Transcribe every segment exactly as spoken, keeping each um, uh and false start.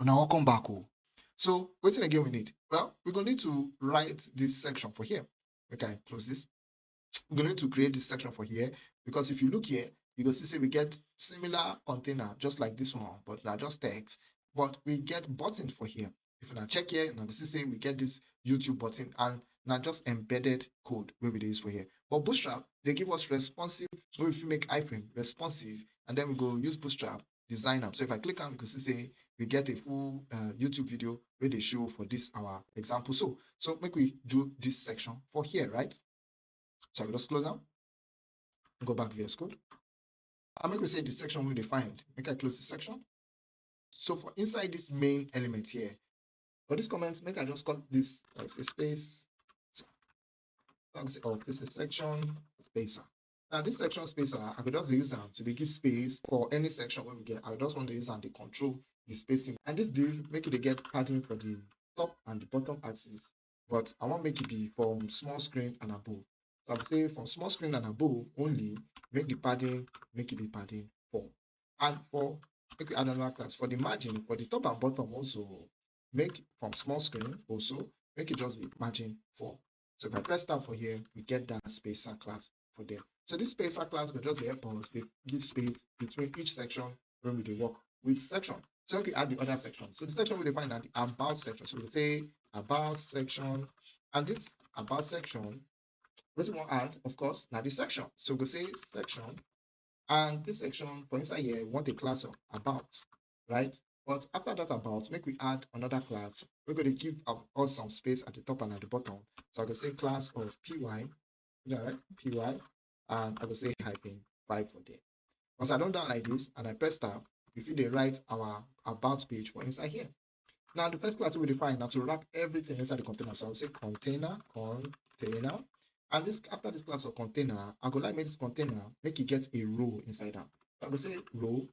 Now welcome back. Oh. So wetin again we need? Well, we're going to need to write this section for here. Okay, close this. We're going to need to create this section for here, because if you look here, you go see say we get similar container just like this one, but na just text. But we get button for here. If you now check here, you go see say we get this YouTube button, and na just embedded code wey we dey use for here. But Bootstrap dey give us responsive, wey we fit make iframe responsive, and then we go use Bootstrap design am. So if I click am, you go see say we get a full uh, YouTube video wey dey show for this our example. So so make we do this section for here, right? So I go just close am, go back V S Code, and make we say the section we dey find. Make I close the section. So for inside this main element here, for this comment, make I just call this like say space. So I go say, oh, this is section spacer. Now this section spacer, I could just use am to dey give space for any section wey we get. I just want to use am to control the spacing. And this div, make it dey get padding for the top and the bottom axis. But I want make it be from small screen and above. So I go say from small screen and above only, make the padding, make it be padding four. And for, make we add another class for the margin, for the top and bottom also, make from small screen also, make it just be margin four. So if I press tab for here, we get that spacer class for there. So this spacer class will just help us dey give space between each section when we dey work with section. So if we add the other section, so the section we dey find na the about section. So we say about section, and this about section, wetin we wan add, of course, na the section. So we go say section, and this section for inside here, we want a class of about, right? But after that about, make we add another class. We're going to give us some space at the top and at the bottom. So I go say class of P Y, right? P Y, and I go say hyphen five for there. Once I don done like this and I press tab, we fit dey write our about page for inside here. Now the first class we define now to wrap everything inside the container. So I will say container, container. And this, after this class of container, I go like make this container, make it get a row inside am. So I go say row,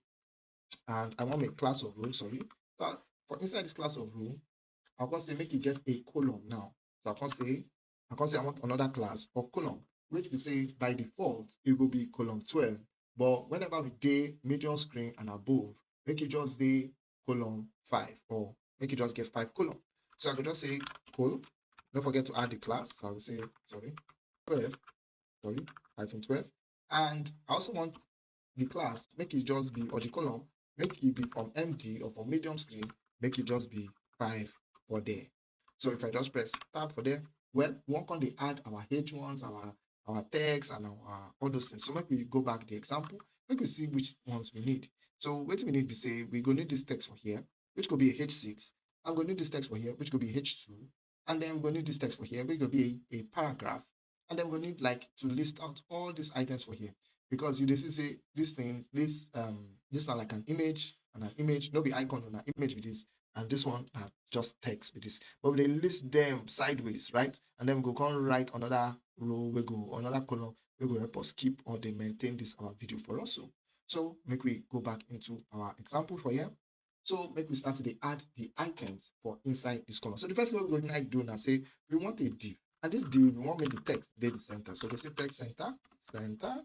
and I want make class of row, sorry. So for inside this class of row, I can say make it get a column now. So I can say, I can say I want another class of column, which we say by default, it will be column twelve. But whenever we dey medium screen and above, make it just dey column five, or make it just get five column. So I could just say column. Don't forget to add the class. So I will say, sorry, twelve, sorry, hyphen twelve. And I also want the class, make it just be, or the column, make it be from M D or from medium screen, make it just be five for there. So if I just press tab for there, well, we wan come dey add our H ones, our our text, and our all those things. So make we go back the example, make we see which ones we need. So wetin we need be say we go need this text for here, which go be a H six. I'm gonna need this text for here, which go be H two. And then we're gonna need this text for here, which go be a, a paragraph. And then we're gonna need like to list out all these items for here. Because you dey see say these things, this um this na like an image and an image, no be icon, na image be this. And this one na just text be this. But we dey list them sideways, right? And then we go come write another row, we go another column, we go help us keep or dey maintain this our video for us. So, so make we go back into our example for here. So make we start to dey add the items for inside this column. So the first thing we go like do na say we want a div. And this div, we want make the text dey the center. So we say text center, center.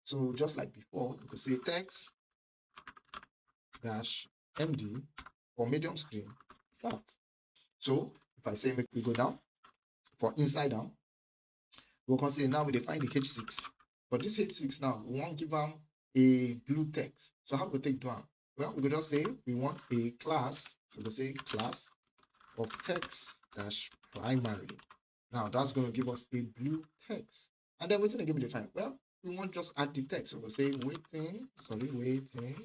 So just like before, we go say text dash M D for medium screen start. So if I say make we go down for inside am, we can say now we dey find the H six. But this H six now, we wan give am a blue text. So how we take do am? Well, we go just say we want a class. So we say class of text dash primary. Now that's going to give us a blue text. And then wetin dey give me the time? Well, we wan just add the text. So we say wetin, sorry, wetin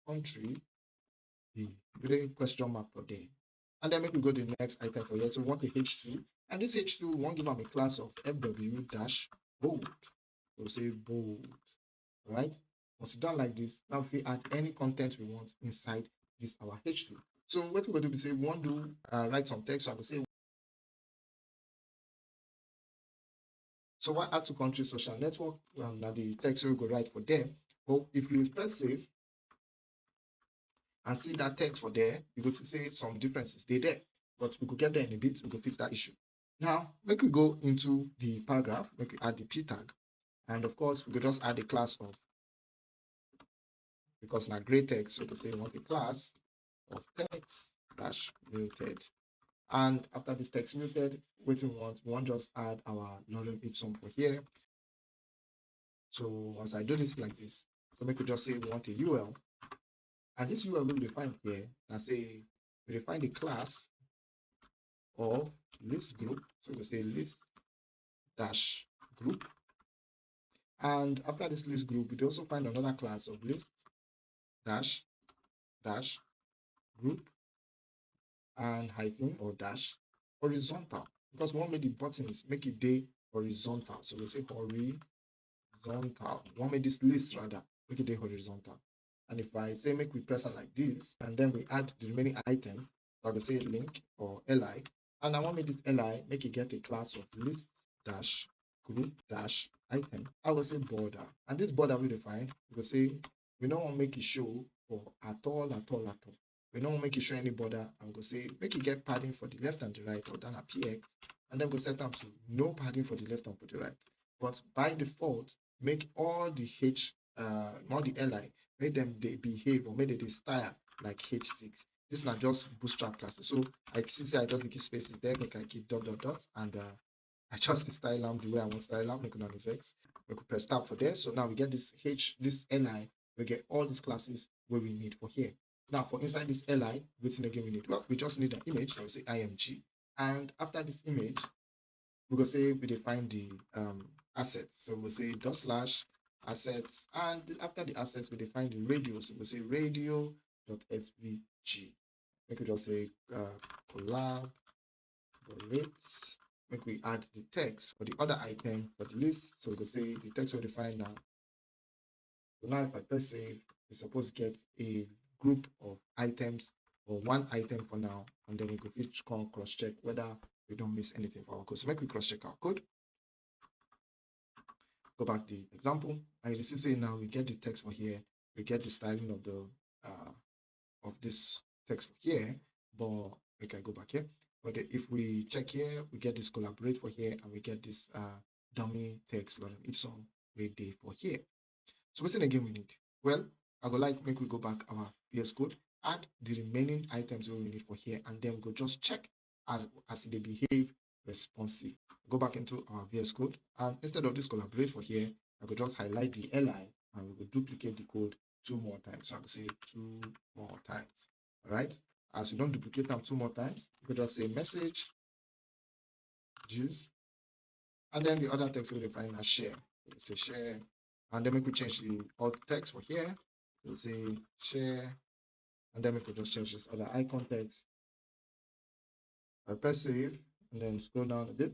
country be? We dey question mark for there. And then make we go the next item for here. So we want the H two. And this H two, we wan give am a class of F W dash bold. We'll say bold, right? Once you done like this, now we fit add any content we want inside this our H two. So what we go do be say we wan do uh, write some text. So I go say, so why add to country social network? Um, na the text we go write for them. But if we press save and see that text for there, you go see say some differences dey there. But we go get there in a bit, we go fix that issue. Now, make we go into the paragraph, make we add the P tag. And of course, we go just add the class of, because na gray text, so we go say we want the class of text dash muted. And after this text muted, wetin we want, we wan just add our lorem ipsum for here. So once I do this like this, so make we just say we want a U L. And this U L wey we dey find here, na say we dey find the class of list group. So we go say list dash group. And after this list group, we dey also find another class of list dash dash group and hyphen or dash horizontal, because we wan make the buttons make e dey horizontal. So we say horizontal. We wan make this list rather make e dey horizontal. And if I say make we press am like this, and then we add the remaining items, so I go say link or L I, and I wan make this L I make e get a class of list dash group dash item. I go say border, and this border we dey find, we go say we no wan make e show for at all, at all, at all. We no wan make e show any border, and we go say make e get padding for the left and the right, or that na P X, and then we go set am to no padding for the left and for the right. But by default, make all the H, uh, all the L I, make dem dey behave or make dem dey style like H six. This na just Bootstrap classes. So I see say I just dey keep spaces there, make I keep dot, dot, dot, and, uh, I just dey style am the way I wan style am, make una no vex. Make we press tab for there. So now we get this H, this L I, we get all these classes wey we need for here. Now for inside this L I, wetin again we need? Well, we just need an image, so we say I M G. And after this image, we go say we dey find the, um, assets. So we say dot slash assets, and after the assets, we dey find the radio. So we say radio dot S V G. Make we just say, uh, collaborate. Make we add the text for the other item for the list. So we go say the text wey we dey find now. So now if I press save, we suppose get a group of items or one item for now, and then we go fit come cross check whether we don miss anything for our code. So make we cross check our code. Go back the example, and you see say now we get the text for here, we get the styling of the, uh, of this text for here, but make I go back here. But the, if we check here, we get this collaborate for here, and we get this, uh, dummy text lorem ipsum wey dey for here. So wetin again we need? Well, I go like make we go back our V S Code, add the remaining items wey we need for here, and then we go just check as, as e dey behave responsive. Go back into our V S Code, and instead of this collaborate for here, I go just highlight the L I, and we go duplicate the code two more times. So I go say two more times. All right. As we don duplicate am two more times, we go just say message juice, and then the other text wey we dey find na share. We say share, and then make we change the alt text for here. We say share, and then make we just change this other icon text. I press save and then scroll down a bit.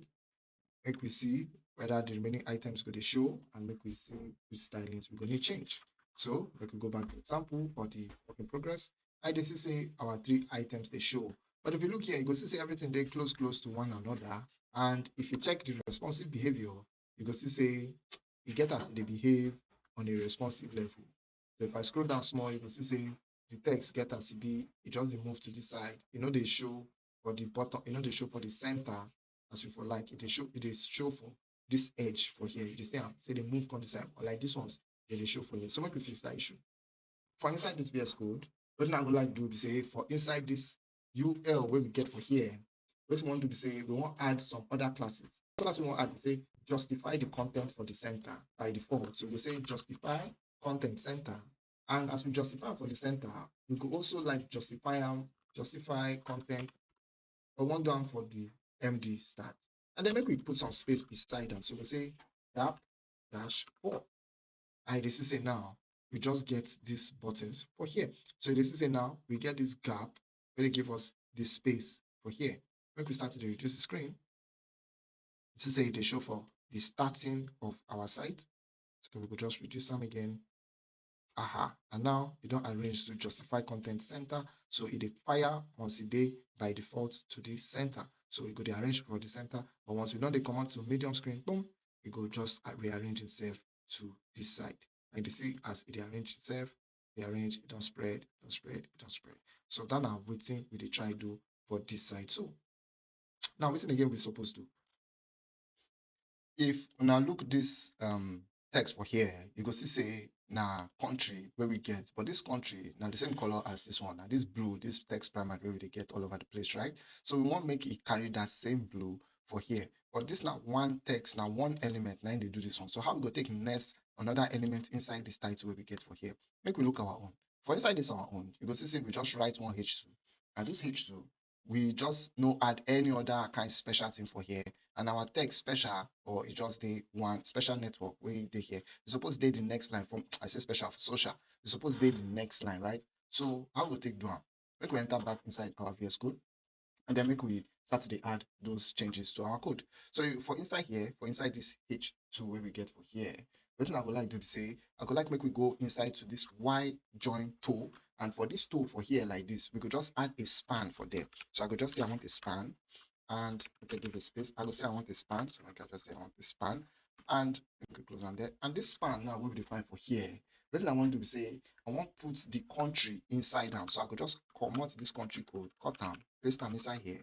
Make we see whether the remaining items go dey show, and make we see which stylings we go need change. So make we go back to example or the work in progress. I dey see say our three items dey show. But if you look here, you go see say everything dey close, close to one another. And if you check the responsive behavior, you go see say e get as e dey behave on a responsive level. So if I scroll down small, you go see say the text get as e be, e just dey move to this side. E no dey show for the bottom, e no dey show for the center as we for like. E dey show, e dey show for this edge for here. You dey see am, say dey move come this side, or like this ones, dem dey show for here. So make we fix that issue. For inside this V S Code, wetin I go like do be say for inside this U L wey we get for here, wetin we wan do be say we wan add some other classes. Class we wan add be say justify the content for the center by default. So we go say justify content center. And as we justify for the center, we go also like justify am, justify content, but we wan do am for the M D start. And then make we put some space beside am. So we say gap dash four. I dey see say now we just get these buttons for here. So you dey see say now we get this gap wey dey give us this space for here. Make we start to dey reduce the screen. You see say e dey show for the starting of our site. So we go just reduce am again. Aha, and now e don arrange to justify content center. So e dey fire once e dey by default to the center. So e go dey arrange for the center, but once we don dey comot to medium screen, boom, e go just, uh, rearrange itself to this side. And you see as e dey arrange itself, dey arrange, e don spread, don spread, don spread. So that na wetin we dey try do for this side. So now wetin again we suppose do? If una look this, um, text for here, you go see say na country wey we get, but this country na the same color as this one. Na this blue, this text primary wey we dey get all over the place, right? So we wan make e carry that same blue for here. But this na one text, na one element, na im dey do this one. So how we go take nest another element inside this title wey we get for here? Make we look our own. For inside this our own, you go see say we just write one H two. And this H two, we just no add any other kind special thing for here. And our text special, or e just dey one special network wey dey here. E suppose dey the next line from, I say special for social. E suppose dey the next line, right? So how we take do am? Make we enter back inside our V S Code, and then make we start to dey add those changes to our code. So you, for inside here, for inside this H two wey we get for here, wetin I go like do be say, I go like make we go inside to this Y join tool, and for this tool for here like this, we go just add a span for there. So I go just say I want a span, and we can give a space. I go say I want a span, so I can just say I want a span, and we can close am there. And this span now wey we define for here, wetin I wan do be say, I wan put the country inside am. So I go just comot this country code, cut am, paste am inside here.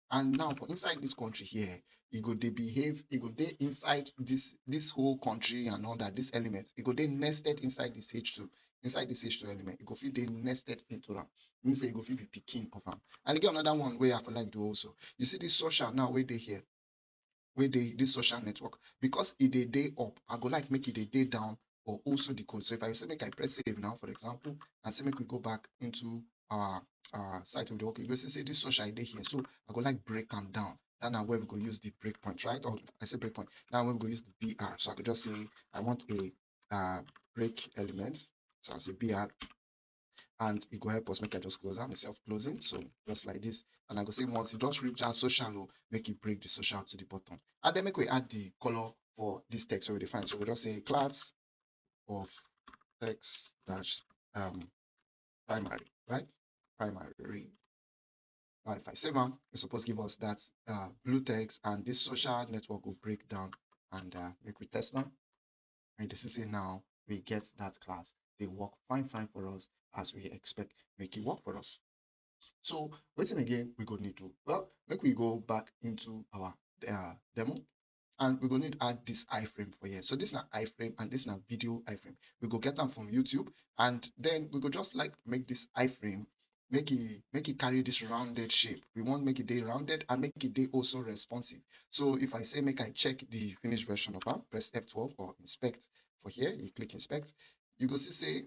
And now for inside this country here, e go dey behave, e go dey inside this, this whole country and all that, this element, e go dey nested inside this H two, inside this H two element. E go fit dey nested into am. Mean say e go fit be pikin of am. And e get another one wey I for like do also. You see this social now wey dey here, wey dey this social network, because e dey dey up, I go like make e dey dey down or also the code. So if I say make I press save now, for example, and say make we go back into our, our site of the work, you go see say this social dey here. So I go like break am down. That na where we go use the breakpoint, right? Or I say breakpoint. Now where we go use the B R. So I could just say I want a, uh, break element. So I say B R, and e go help us make I just close am, self-closing. So just like this. And I go say once e just reach our social, oh, make e break the social to the bottom. And then make we add the color for this text wey we define. So we just say class of text dash, um, primary, right? Primary. Now, if I save am, e suppose give us that, uh, blue text, and this social network go break down, and, uh, make we test am. And you see say now we get that class. Dey work fine, fine for us as we expect make e work for us. So wetin again we go need do? Well, make we go back into our, uh, demo, and we go need add this iframe for here. So this na iframe and this na video iframe. We go get am from YouTube, and then we go just like make this iframe, make e, make e carry this rounded shape. We want make e dey rounded and make e dey also responsive. So if I say make I check the finished version of am, press F twelve or inspect for here, you click inspect, you go see say,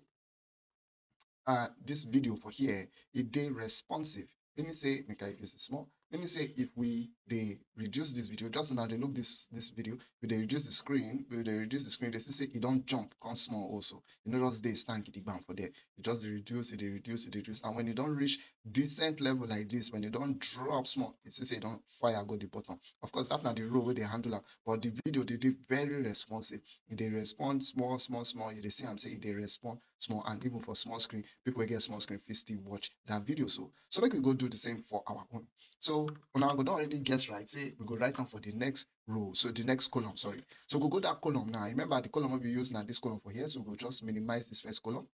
uh, this video for here, e dey responsive. Meaning say, make I use it small. Meaning say if we dey reduce this video, just now dey look this, this video, we dey reduce the screen, we dey reduce the screen, dey see say e don jump come small also. E no just dey stand gidigbam for there. E just dey reduce, e dey reduce, e dey reduce. And when e don reach decent level like this, when e don drop small, you see say e don fire go the bottom. Of course, that na the row wey dey handle am, but the video dey dey very responsive. E dey respond small, small, small. You dey see am say e dey respond small, and even for small screen, people wey get small screen fit still watch that video. So, so make we go do the same for our own. So una go don already guess right say we go write am for the next row, so the next column, sorry. So we go go that column now. Remember the column wey we use na this column for here, so we go just minimize this first column.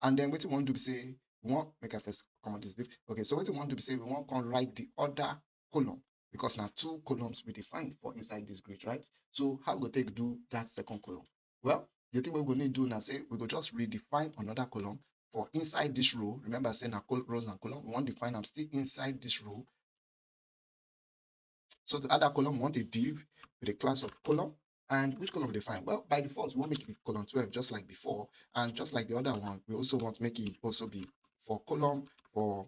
And then wetin we wan do be say we wan, make I first comot this div. Okay, so wetin we wan do be say we wan come write the other column, because na two columns we define for inside this grid, right? So how we go take do that second column? Well, the thing wey we go need do na say we go just redefine another column for inside this row. Remember say na col-, rows and column. We wan define am still inside this row. So to add that column, we want a div with a class of column. And which column we define? Well, by default, we wan make it column twelve, just like before. And just like the other one, we also want make it also be for column for,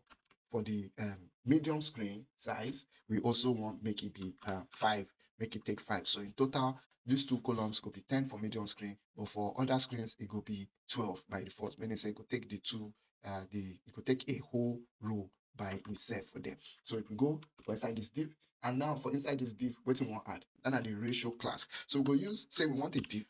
for the, um, medium screen size. We also want make it be, uh, five, make it take five. So in total, these two columns go be ten for medium screen, but for other screens, it go be twelve by default. Meaning say it go take the two, uh, the, it go take a whole row by itself for there. So if we go for inside this div, and now for inside this div, wetin we wan add? That na the ratio class. So we go use, say we want a div,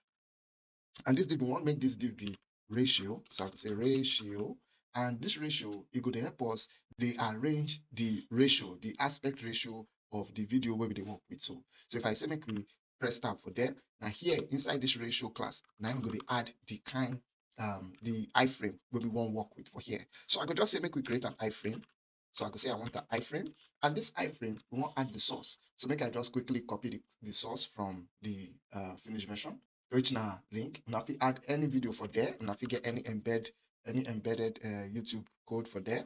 and this div, we wan make this div be ratio. So I go say ratio, and this ratio, e go dey help us dey arrange the ratio, the aspect ratio of the video wey we dey work with. So, so if I say make we press tab for there, na here inside this ratio class, na im we go dey add the kind, um, the iframe wey we wan work with for here. So I go just say make we create an iframe. So I go say I want an iframe, and this iframe, we wan add the source. So make I just quickly copy the, the source from the, uh, finished version, which na link. Una fit add any video for there. Una fit get any embed, any embedded uh, YouTube code for there.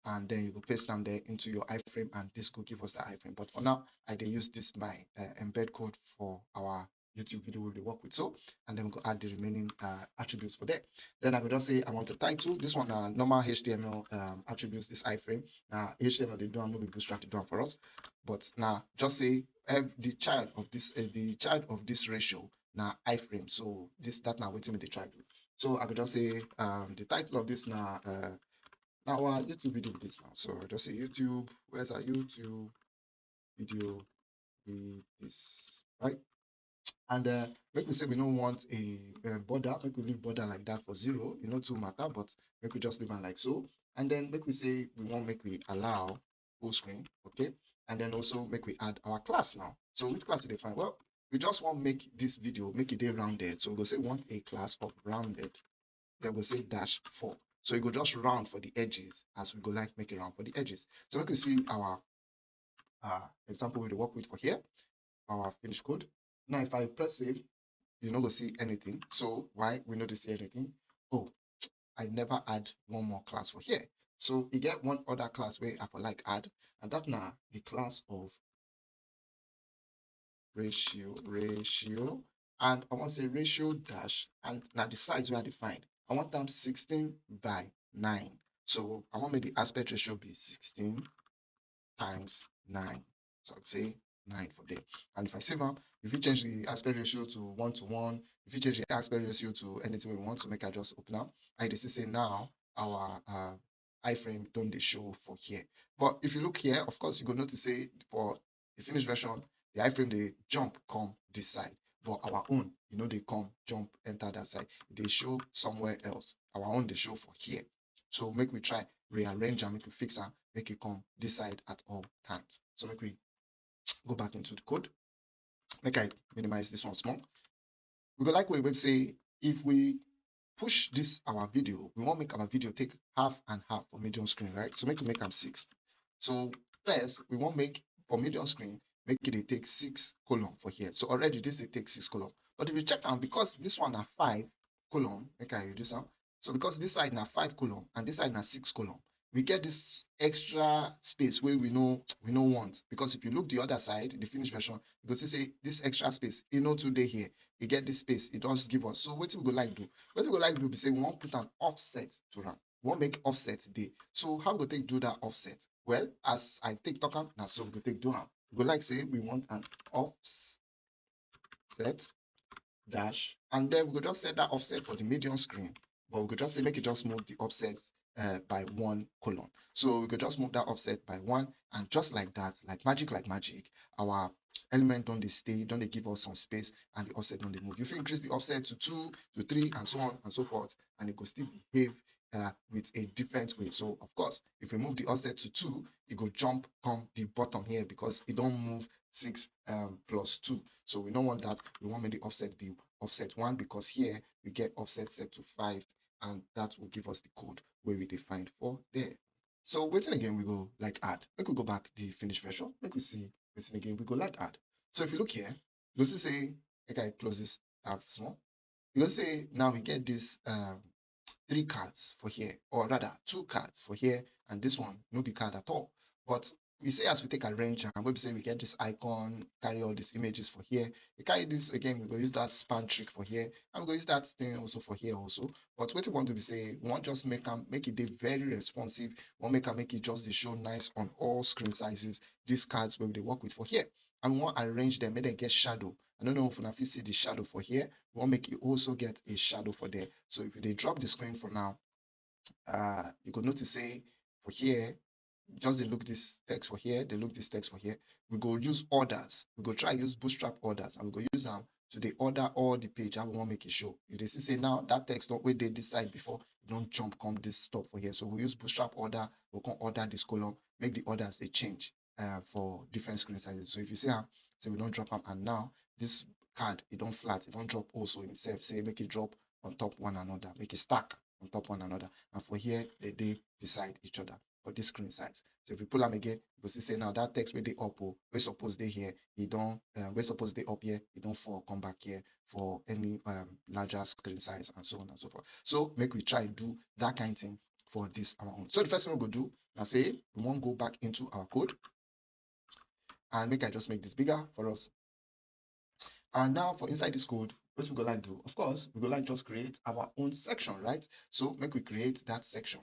And then you go paste them there into your iframe, and this go give us the iframe. But for now, I dey use this my uh, embed code for our YouTube video we dey work with. So, and then we go add the remaining uh, attributes for there. Then I go just say I want the title. This one na normal H T M L um, attributes, this iframe. Now H T M L dey do am, no be Bootstrap dey do am for us. But now just say ev- the child of this uh, the child of this ratio na iframe. So this that na wetin we dey try do. So I go just say um, the title of this na uh, na our YouTube video be this now. So I just say YouTube, where's our YouTube video be this, right? And uh, make we say we no want a uh, border, make we leave border like that for zero. E no too matter, but make we just leave am like so. And then make we say we want make we allow full screen, okay? And then also make we add our class now. So which class we define? Well, we just want make this video make it dey rounded. So we go say want a class of rounded. Then we say dash four. So you go just round for the edges as we go like make it round for the edges. So we can see our uh, example we dey work with for here, our finish code. Now if I press save, you no go see anything. So why we no dey see anything? Oh, I never add one more class for here. So e get one other class wey I for like add, and that na the class of ratio, ratio, and I want say ratio dash, and na the size wey I define. I want am sixteen by nine. So I want make the aspect ratio be sixteen times nine. So I say nine for there. And if I save am, if you change the aspect ratio to one to one, if you change the aspect ratio to anything we want to make, I just open am. And you see say now our uh, iframe don dey show for here. But if you look here, of course, you go notice say for the finished version, the iframe dey jump come this side. But our own, you know, they come jump enter that side. They show somewhere else. Our own they show for here. So make we try rearrange and make we fix am, make it come this side at all times. So make we go back into the code. Make I minimize this one small. We go like we will say if we push this our video, we want make our video take half and half for medium screen, right? So make we make am six. So first we want make for medium screen, make it dey take six column for here. So already this dey take six column. But if you check am, because this one na five column, make I reduce am. So because this side na five column and this side na six column, we get this extra space where we know we no want, because if you look the other side, the finished version, you go see say this extra space, e no too dey here. E get this space, e just give us. So wetin we go like do? Wetin we go like do be say we wan put an offset to am. We wan make offset dey. So how we go take do that offset? Well, as I take talk am, na so we go take do am. We go like say we want an offset dash, and then we go just set that offset for the medium screen, but we go just say make it just move the offset uh, by one column. So we go just move that offset by one, and just like that, like magic, like magic, our element don dey stay, don dey give us some space, and the offset don dey move. You fit increase the offset to two, to three, and so on and so forth, and it go still behave uh, with a different way. So of course, if we move the offset to two, it go jump come the bottom here because it don move six um, plus two. So we no want that. We want make the offset be offset one, because here we get offset set to five, and that will give us the code where we define for there. So wetin again we go like add? Make we go back the finished version. Make we see wetin again we go like add. So if you look here, you go see say, make I close this tab small. You go see say now we get this um, three cards for here, or rather two cards for here, and this one no be card at all. But we say as we take arrange am, wey be say we get this icon, carry all these images for here. We carry this again, we go use that span trick for here, and we go use that thing also for here also. But wetin we want to be say, we wan just make am make it dey very responsive. We wan make am make it just dey show nice on all screen sizes. These cards wey we dey work with for here, and we wan arrange them make dem get shadow. I don't know if una fit see the shadow for here. We wan make it also get a shadow for there. So if you dey drop the screen for now, uh, you go notice say for here, just dey look this text for here, dey look this text for here. We go use orders. We go try use Bootstrap orders, and we go use am to dey order all the page how we wan make e show. You dey see say now that text don, wey dey this side before, e don jump come this top for here. So we use Bootstrap order, we come order this column, make the orders dey change uh, for different screen sizes. So if you see am, say we don drop am, and now this card, e don flat, e don drop also himself, say make e drop on top one another, make e stack on top one another. And for here, they dey beside each other. for this screen size. So if we pull am again, you go see say now that text wey dey up o, wey suppose dey here, e don, um, wey suppose dey up here, e don fall come back here for any, um, larger screen size and so on and so forth. So make we try do that kind thing for this our own. So the first thing we go do na say we wan go back into our code, and make I just make this bigger for us. And now for inside this code, what we go like do? Of course, we go like just create our own section, right? So make we create that section.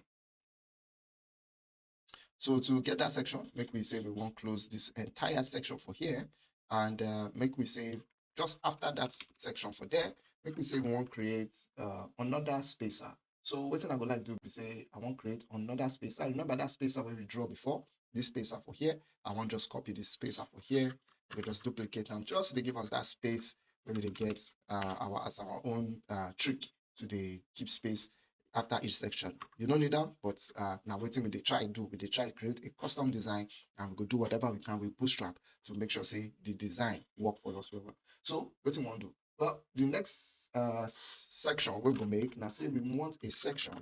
So to get that section, make we say we wan close this entire section for here, and, uh, make we say just after that section for there, make we say we wan create, uh, another spacer. So wetin I go like do be say I wan create another spacer. Remember that spacer wey we draw before? This spacer for here. I wan just copy this spacer for here. We just duplicate am just to dey give us that space wey we dey get, uh, our, as our own, uh, trick to dey keep space after each section. You no need am, but, uh, na wetin we dey try do. We dey try create a custom design, and we go do whatever we can with Bootstrap to make sure say the design work for us well well. So wetin we wan do? Well, the next, uh, s-, section we go make na say we want a section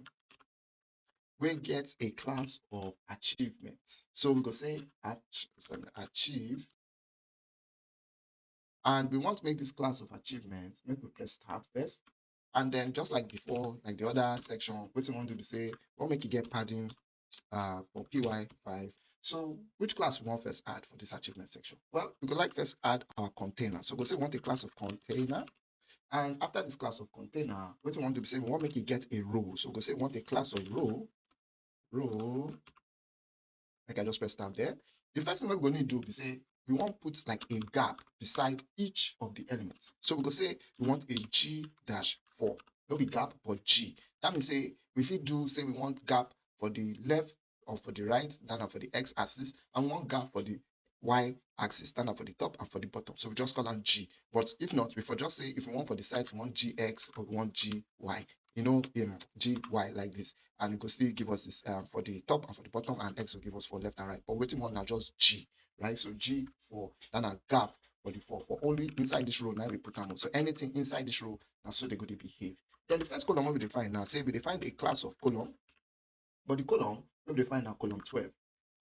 wey get a class of achievement. So we go say ach-, sorry, achieve. And we want to make this class of achievement, make we press tab first. And then just like before, like the other section, wetin we wan do be say we wan make e get padding, uh, for P Y five. So which class we wan first add for this achievement section? Well, we go like first add our container. So we go say we want a class of container. And after this class of container, wetin we wan do be say we wan make e get a row. So we go say we want a class of row, row. Make I just press tab there. The first thing we go need do be say we wan put like a gap beside each of the elements. So we go say we want a G dash four. No be gap, but G. That means say we fit do say we want gap for the left or for the right, that na for the x axis, and one gap for the y axis, that na for the top and for the bottom. So we just call am G. But if not, we for just say if we want for the sides, we want G X or we want G Y, you know, um, G Y like this. And it go still give us this, um, for the top and for the bottom, and X will give us for left and right. But wetin we want na just G, right? So G for that na gap for the four. For only inside this row, now we put am. So anything inside this row, na so they go dey behave. Then the first column wey we define now, say we define a class of column, but the column wey we define na column twelve.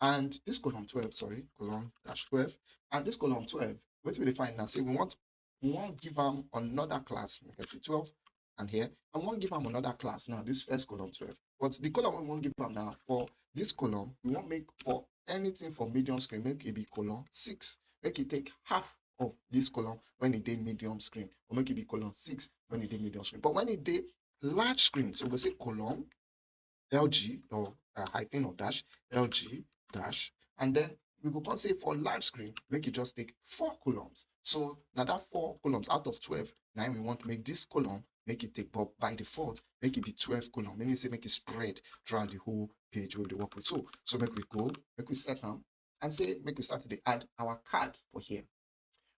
And this column twelve, sorry, column dash twelve. And this column twelve, wetin we define now, say we want, we wan give am another class. You can see twelve and here. And we wan give am another class now, this first column twelve. But the column we wan give am now, for this column, we wan make for anything for medium screen, make e be column six. Make e take half of this column when e dey medium screen, or make e be column six when e dey medium screen. But when e dey large screen, so we go say column L G or, uh, hyphen or dash, L G dash, and then we go come say for large screen, make e just take four columns. So na that four columns out of twelve, na im we want make this column make e take, but by default, make e be twelve column, meaning say make e spread throughout the whole page wey we dey work with. So, so make we go, make we set am and say make we start to dey add our card for here.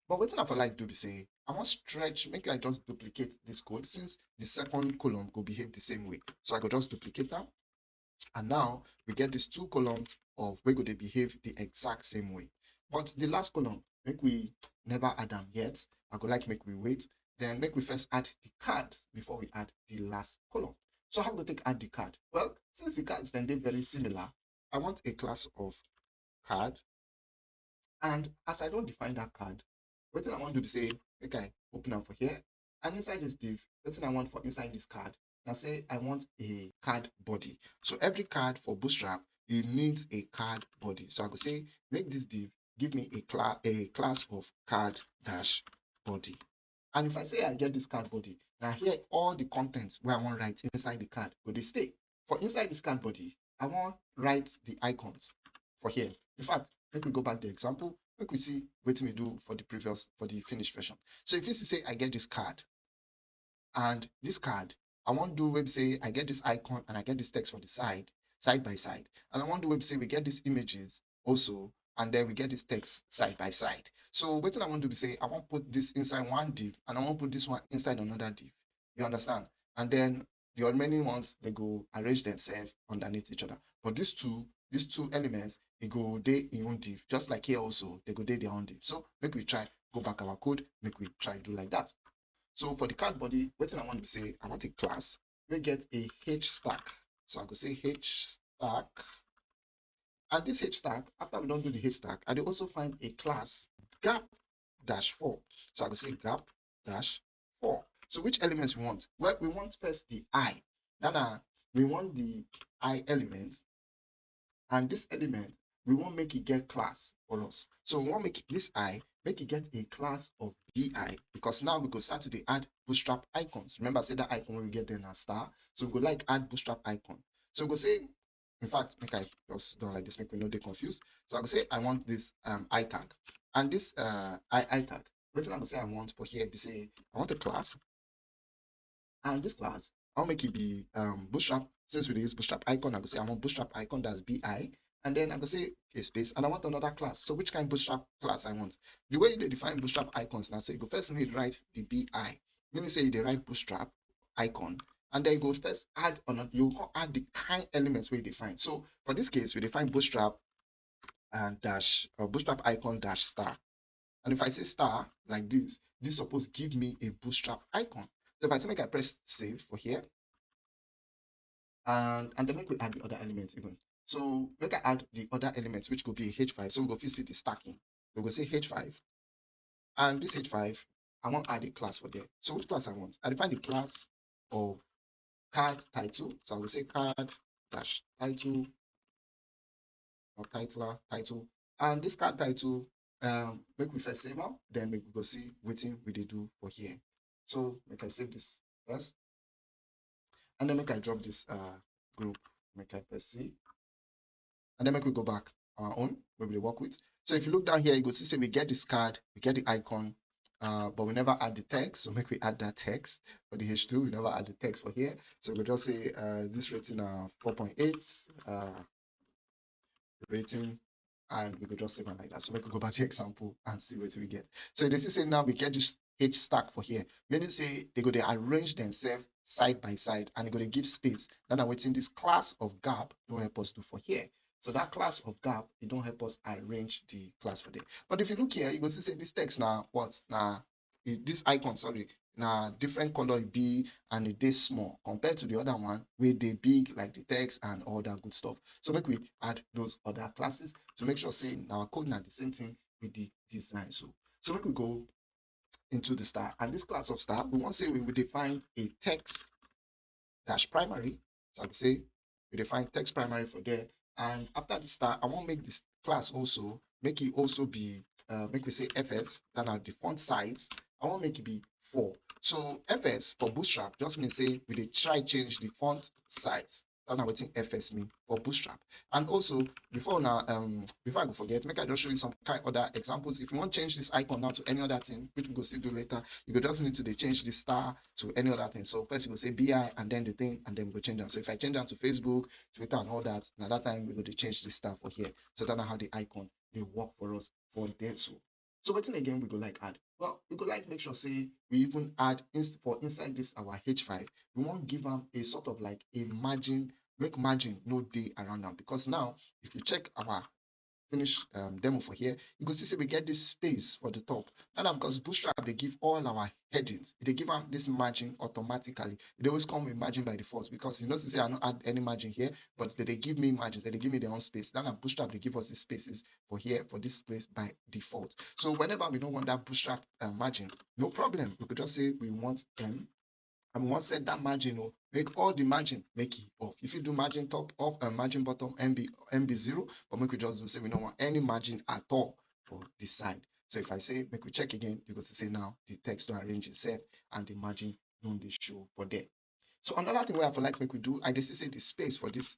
But wetin I for like do be say I wan stretch, make I just duplicate this code, since the second column go behave the same way. So I go just duplicate am. And now we get these two columns of wey go dey behave the exact same way. But the last column, make we never add am yet. I go like make we wait. Then make we first add the card before we add the last column. So how we go take add the card? Well, since the cards dem dey very similar, I want a class of card. And as I don define that card, wetin I wan do be say make I open am for here. And inside this div, wetin I want for inside this card na say I want a card body. So every card for Bootstrap, e needs a card body. So I go say make this div give me a cla-, a class of card dash body. And if I say I get this card body, na here all the contents wey I wan write inside the card go dey stay. For inside this card body, I wan write the icons for here. In fact, make we go back the example, make we see wetin we do for the previous, for the finished version. So if you see say I get this card, and this card, I wan do wey be say I get this icon and I get this text for the side, side by side. And I wan do wey be say we get these images also, and then we get this text side by side. So wetin I wan do be say I wan put this inside one div, and I wan put this one inside another div. You understand? And then the remaining ones, they go arrange themselves underneath each other. But these two, these two elements, e go dey in own div. Just like here also, they go dey their own div. So make we try go back our code, make we try do like that. So for the card body, wetin I want be say I want a class wey get a h stack. So I go say h stack, And this H stack, after we don do the H stack, I dey also find a class gap dash four. So I go say gap dash four. So which elements we want? Well, we want first the I. Now, now we want the I element, and this element, we want make it get class for us. So we want make this I make it get a class of B I, because now we go start to dey add Bootstrap icons. Remember, say that icon wey we get there na star. So we go like add Bootstrap icon. So we go say, in fact, make I just do am like this, make we no dey confused. So I go say I want this um I tag, and this uh I I tag. Wetin I go say I want for here be say I want a class, and this class, I want make it be um Bootstrap. Since we dey use Bootstrap icon, I go say I want Bootstrap icon, that's B I, and then I go say a space, and I want another class. So which kind Bootstrap class I want? The way you dey define Bootstrap icons now, so you go first need write the B I, meaning say you dey write Bootstrap icon, and then you go first add on, you go add the kind elements wey you define. So for this case, we define Bootstrap and dash or Bootstrap icon dash star. And if I say star like this, this suppose give me a Bootstrap icon. So if I say make I press save for here, and and then make we add the other elements even. So make I add the other elements, which go be H five. So we go fit see the stacking. We go say H five, and this H five, I want add a class for there. So which class I want? I define the class of card title. So I will say card dash title or titler title. And this card title, um, make we first save am, then make we go see wetin we dey do for here. So make I save this first. And then make I drop this uh group, make I first see. And then make we go back our own, we will work with. So if you look down here, you go see say we get this card, we get the icon, uh, but we never add the text. So make we add that text for the H two. We never add the text for here. So we just say uh, this rating uh four point eight uh rating, and we go just save am like that. So make we go back to example and see what we get. So you see say now we get this H stack for here, meaning say they go dey arrange themselves side by side, and e go dey give space. That na wetin this class of gap don help us do for here. So that class of gap, e don help us arrange the class for there. But if you look here, you go see say this text na what? Na e, this icon, sorry, na different color e be, and e dey small compared to the other one wey dey big, like the text and all that good stuff. So make we add those other classes to make sure say our code na the same thing with the design. So so make we go into the star, and this class of star, we want say we will define a text dash primary. So I can say we define text primary for there. And after the star, I want make this class also, make it also be, uh, make we say F S, that are the font size. I want make it be four. So F S for Bootstrap just means say we dey try change the font size. That's not wetin F S mean for Bootstrap. And also, before now, um, before I go forget, make I just show you some kind other examples. If you want change this icon now to any other thing, which we go still do later, you go just need to dey change the star to any other thing. So first you go say B I and then the thing, and then we go change them. So if I change them to Facebook, Twitter, and all that, now that time we go dey change the star for here. So that's how the icon dey work for us for there. So so wetin again we go like add? Well, we go like make sure say we even add inst for inside this our H five. We wan give am a sort of like a margin, make margin no dey around am, because now if you check our finish um, demo for here, you go see say we get this space for the top. And na because Bootstrap dey give all our headings, e dey give am this margin automatically. E dey always come with margin by default, because you know say I no add any margin here, but they dey give me margins, they dey give me their own space. That na Bootstrap dey give us these spaces for here for this place by default. So whenever we no want that Bootstrap uh, margin, no problem. We could just say we want M, and we want set that margin, oh, make all the margin make it off. If you do margin top off and margin bottom M B M B zero, but make we just do say we no want any margin at all for this side. So if I say make we check again, you go see say now the text don arrange itself and the margin don dey show for there. So another thing wey I for like make we do, I dey see say the space for this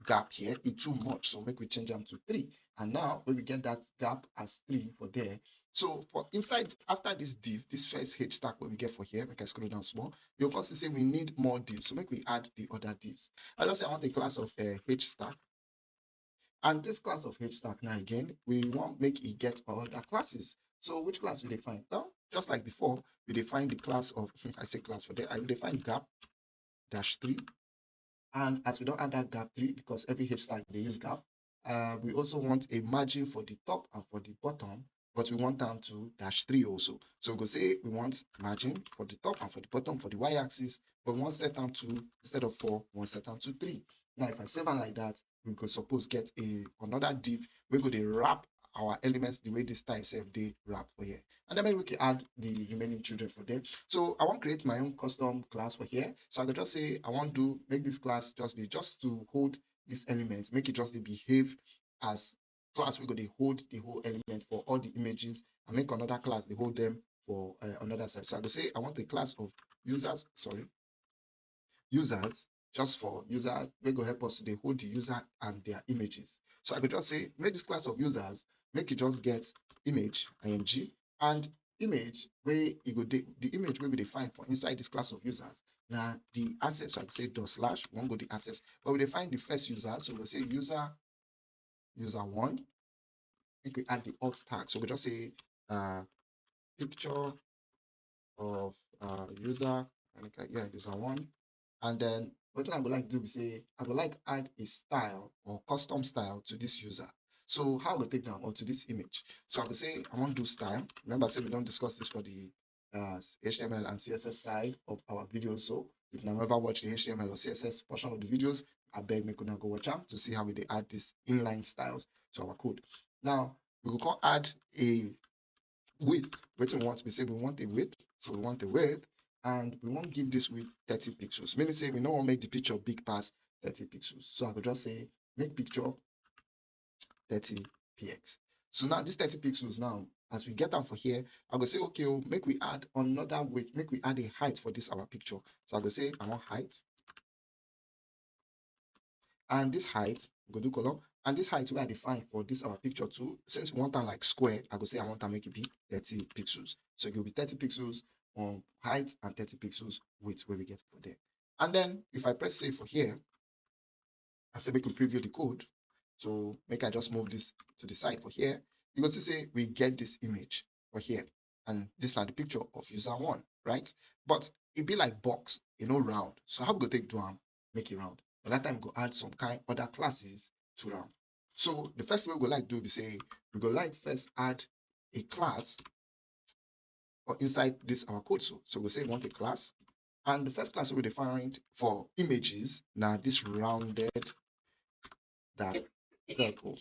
gap here e too much, so make we change am to three. And now when we get that gap as three for there, so for inside, after this div, this first H stack wey we get for here, make I scroll down small, you go see say we need more divs. So make we add the other divs. I just say I want a class of uh, H stack. And this class of H stack now again, we want make it get other classes. So which class we define? Well, just like before, we define the class of, I say class for there, I will define gap dash three. And as we don't add that gap three, because every H stack they use gap, uh, we also want a margin for the top and for the bottom, but we want them to dash three also. So we go say we want margin for the top and for the bottom for the y-axis, but we want set them to, instead of four, we want set them to three. Now, if I save them like that, we go suppose get a another div wey go dey wrap our elements the way this type sef dey wrap for here. And then maybe we can add the remaining children for them. So I wan create my own custom class for here. So I go just say I wan do make this class just be just to hold this element, make it just dey behave as class wey go dey hold the whole element for all the images and make another class dey hold them for uh, another side. So I go say I want a class of users, sorry, users, just for users wey go help us to dey hold the user and their images. So I go just say make this class of users make it just get image img and image wey e go dey the image wey we dey find for inside this class of users na the access. So I go say dot slash one go the access, but we dey find the first user, so we go say user user one. Make we add the alt tag. So we just say uh, picture of uh, user, and okay, yeah, user one. And then what I would like to do is say I would like add a style or custom style to this user. So how we take down or to this image? So I would say I want to do style. Remember, say we don't discuss this for the uh, H T M L and C S S side of our videos. So if you never watch the H T M L or C S S portion of the videos, I beg make una go watch them to see how we dey add these inline styles to our code. Now we go come add a width. Wetin we want be say we want a width, so we want a width, and we wan give this width thirty pixels. Meaning say we no wan make the picture big pass thirty pixels. So I go just say make picture thirty P X. So now this thirty pixels now, as we get am for here, I go say, okay, oh, make we add another width, make we add a height for this our picture. So I go say I want height. And this height, we go do column. And this height wey I define for this our picture too, since we want am like square, I go say I want am make it be thirty pixels. So it will be thirty pixels on height and thirty pixels width wey we get for there. And then if I press save for here, I say make we preview the code. So make I just move this to the side for here. You go see say we get this image for here. And this na the picture of user one, right? But e be like box, e no round. So how we go take do am make e round? But that time we go add some kind other classes to round. So the first thing we go like do be say we go like first add a class for inside this our code. So, so we say we want a class. And the first class we define for images now this rounded that circle.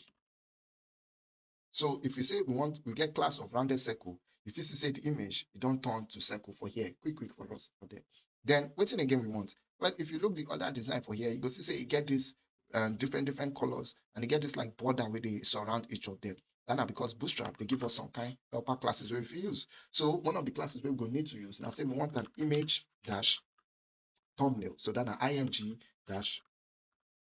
So if we say we want we get class of rounded circle, if you see say the image, it don't turn to circle for here. Quick, quick for us for there. Then what thing again we want? Well, if you look the other design for here, you go see say you get this um, different different colors and you get this like border where they surround each of them. That na because Bootstrap they give us some kind helper classes where we fit use. So one of the classes we go need to use now say we want an image dash thumbnail. So that na img dash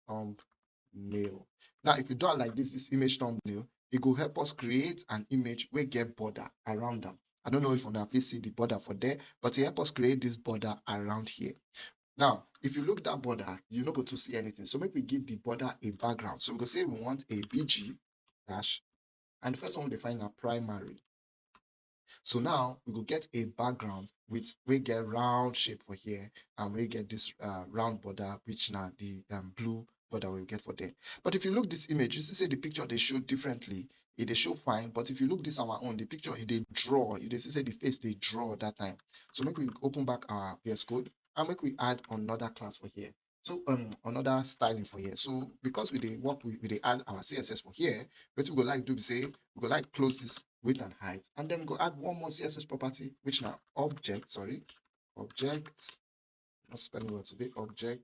thumbnail. Now if you do it like this, this image thumbnail, it go help us create an image wey get border around them. I don't know if una fit see the border for there, but it help us create this border around here. Now if you look that border, you no go to see anything. So make we give the border a background. So we go say we want a bg dash, and the first one we define na primary. So now we go get a background with we get round shape for here, and we get this uh, round border, which now the um, blue border we get for there. But if you look this image, you see say the picture they show differently. It they show fine, but if you look this our own, the picture it they draw. You they see say the face they draw that time. So make we open back our V S Code and make we add another class for here. So um another styling for here. So because we they work with we they add our C S S for here, what we go like do be say we go like close this width and height, and then we go add one more C S S property, which now object, sorry, object, not spelling well today, object,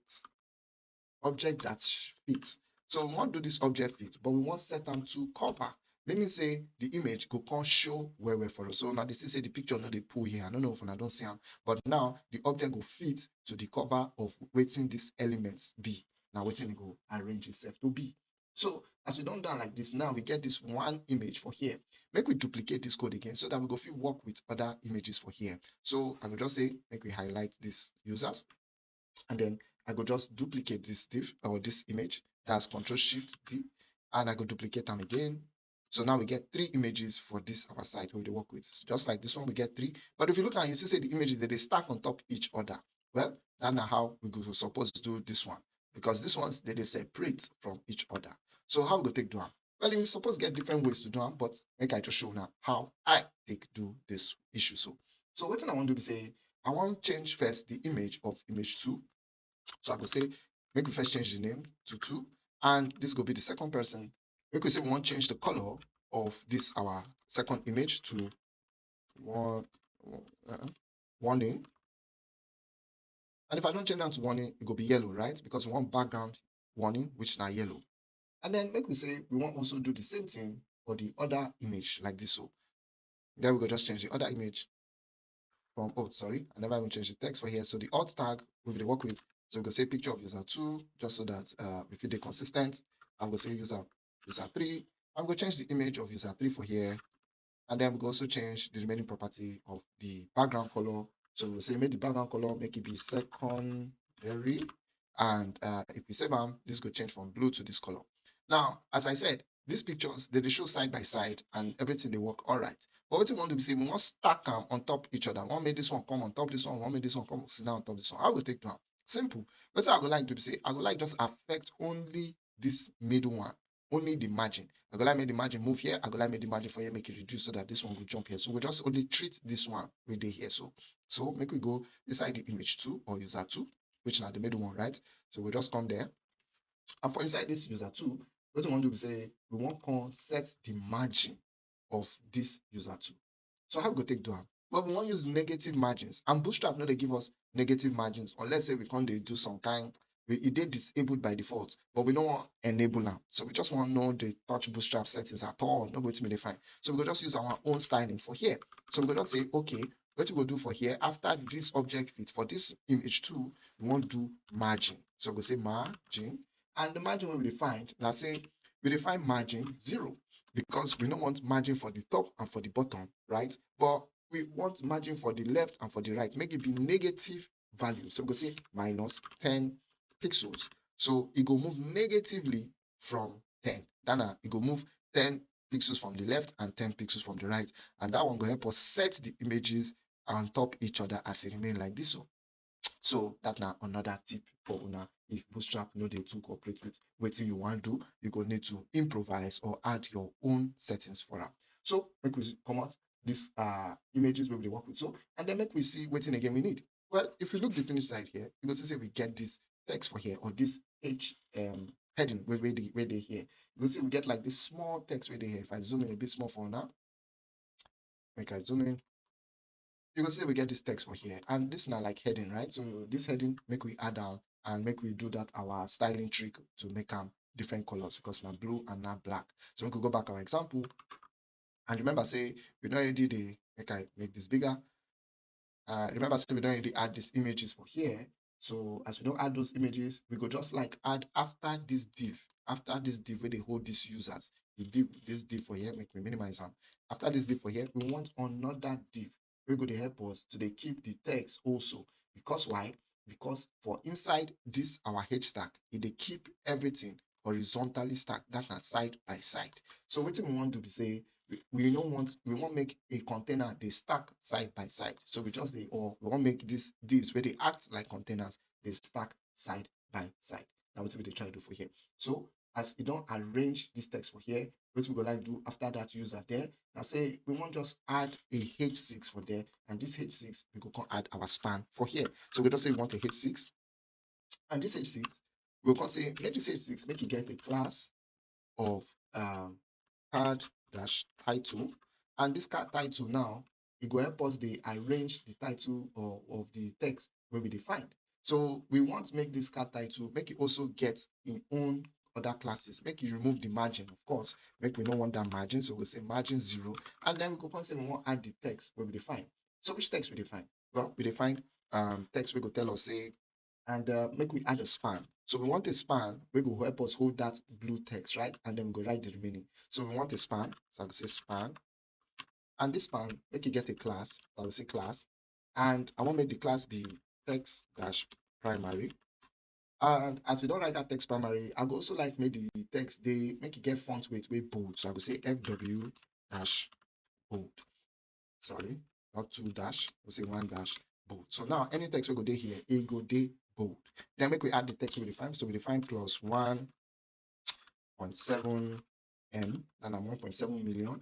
object that fits. So we want to do this object fit, but we want set them to cover. Meaning say the image go come show where we're for us. So now this is say the picture not the pull here. I don't know if I don't see them, but now the object go fit to the cover of waiting these elements be. Now waiting go arrange itself to be. So as we don't done like this, now we get this one image for here. Make we duplicate this code again so that we go fit work with other images for here. So I will just say make we highlight these users, and then I go just duplicate this div or this image. That's Control Shift D, and I go duplicate them again. So now we get three images for this our site we work with. Just like this one, we get three. But if you look at it, you see say the images that they stack on top each other. Well, that's not how we go supposed to do this one, because these ones they, they separate from each other. So how we go take do am? Well, you suppose get different ways to do am, but make I just show now how I take do this issue. So, so what I want to do is say I want change first the image of image two. So I go say make we first change the name to two, And this go be the second person. We could say we want change the color of this our second image to one uh, warning. And if I don't change that to warning, it go be yellow, right? Because we want background warning, which now yellow. And then make we say we want also do the same thing for the other image like this. So then we go just change the other image from, oh, sorry, I never even changed the text for here. So the alt tag we will work with. So we go say picture of user two, just so that uh, we feel they consistent. I'm going to say user user three. I'm going to change the image of user three for here. And then we go also change the remaining property of the background color. So we say make the background color, make it be secondary. And uh, if we save them, this go change from blue to this color. Now, as I said, these pictures, they dey show side by side and everything they work all right. But what we want to be say, we want stack them on top each other. One make this one come on top this one, one make this one come sit down on top this one. How we take do am? Simple. What I go like to be say, I go like just affect only this middle one, only the margin. I go like make the margin move here. I go like make the margin for here make it reduce so that this one will jump here. So we just only treat this one with the here. So so make we go inside the image two or user two, which now the middle one, right? So we just come there. And for inside this user two, what we want to be say, we want to set the margin of this user two. So how we go take do am? Well, we want use negative margins, and Bootstrap no dey give us negative margins unless say we come dey do some kind, we, e dey disabled by default, but we no want enable am. So we just want no dey touch Bootstrap settings at all, no go wetin we dey find. So we go just use our own styling for here. So we go just say, okay, what we go do for here after this object fit, for this image two, we want do margin. So we go say margin, and the margin we will find, now say we define margin zero because we don't want margin for the top and for the bottom, right? But we want margin for the left and for the right. Make it be negative value. So we go say minus ten pixels. So it go move negatively from ten. That now it go move ten pixels from the left and ten pixels from the right. And that one go help us set the images on top each other as it remain like this. So so that now another tip for una. If Bootstrap no dey too cooperate with wetin you want do, you go need to improvise or add your own settings for am. So make we come out these uh, images we will work with. So and then make we see wetin again we need. Well, if we look the finish side here, you go see say we get this text for here or this H um, heading where, where, they, where they here. You go see we get like this small text where they here. If I zoom in a bit small for now, make I zoom in. You go see we get this text for here, and this now like heading, right? So this heading make we add down and make we do that our styling trick to make them different colors because now blue and now black. So we could go back our example, and remember say we don't already the make I make this bigger. Uh, remember say we don't already add these images for here. So as we don't add those images, we go just like add after this div, after this div where they hold these users, the div, this div for here, make we minimize them. After this div for here, we want another div. We go to help us to they keep the text also. Because why? Because for inside this our H stack, it they keep everything horizontally stacked, that na side by side. So wetin we want to be say, we, we no want, we want make a container they stack side by side. So we just they or we want make this divs where they act like containers, they stack side by side. Now what we they try to do for here? So as you don't arrange this text for here, what we go like do after that user there? Now say we want just add a H six for there, and this H six we go come add our span for here. So we just say we want a H six, and this H six we go say make this H six make it get a class of um, card dash title, and this card title now it go help us they arrange the title of, of the text where we define. So we want to make this card title make it also get in own other classes. Make you remove the margin, of course. Make we no want that margin, so we say margin zero, and then we go come say we want add the text where we define. So which text we define? Well, we define um, text we go tell us say, and uh, make we add a span. So we want a span we go help us hold that blue text, right? And then we go write the remaining. So we want a span. So I go say span, and this span make it get a class. So I go say class, and I want make the class be text dash primary. And as we don't write that text primary, I go also like make the text they make it get font weight way bold. So I go say F W dash bold. Sorry, not two dash. We say one dash bold. So now any text we go there here, it go there bold. Then make we add the text we define. So we define plus one point seven M, and I'm one point seven million.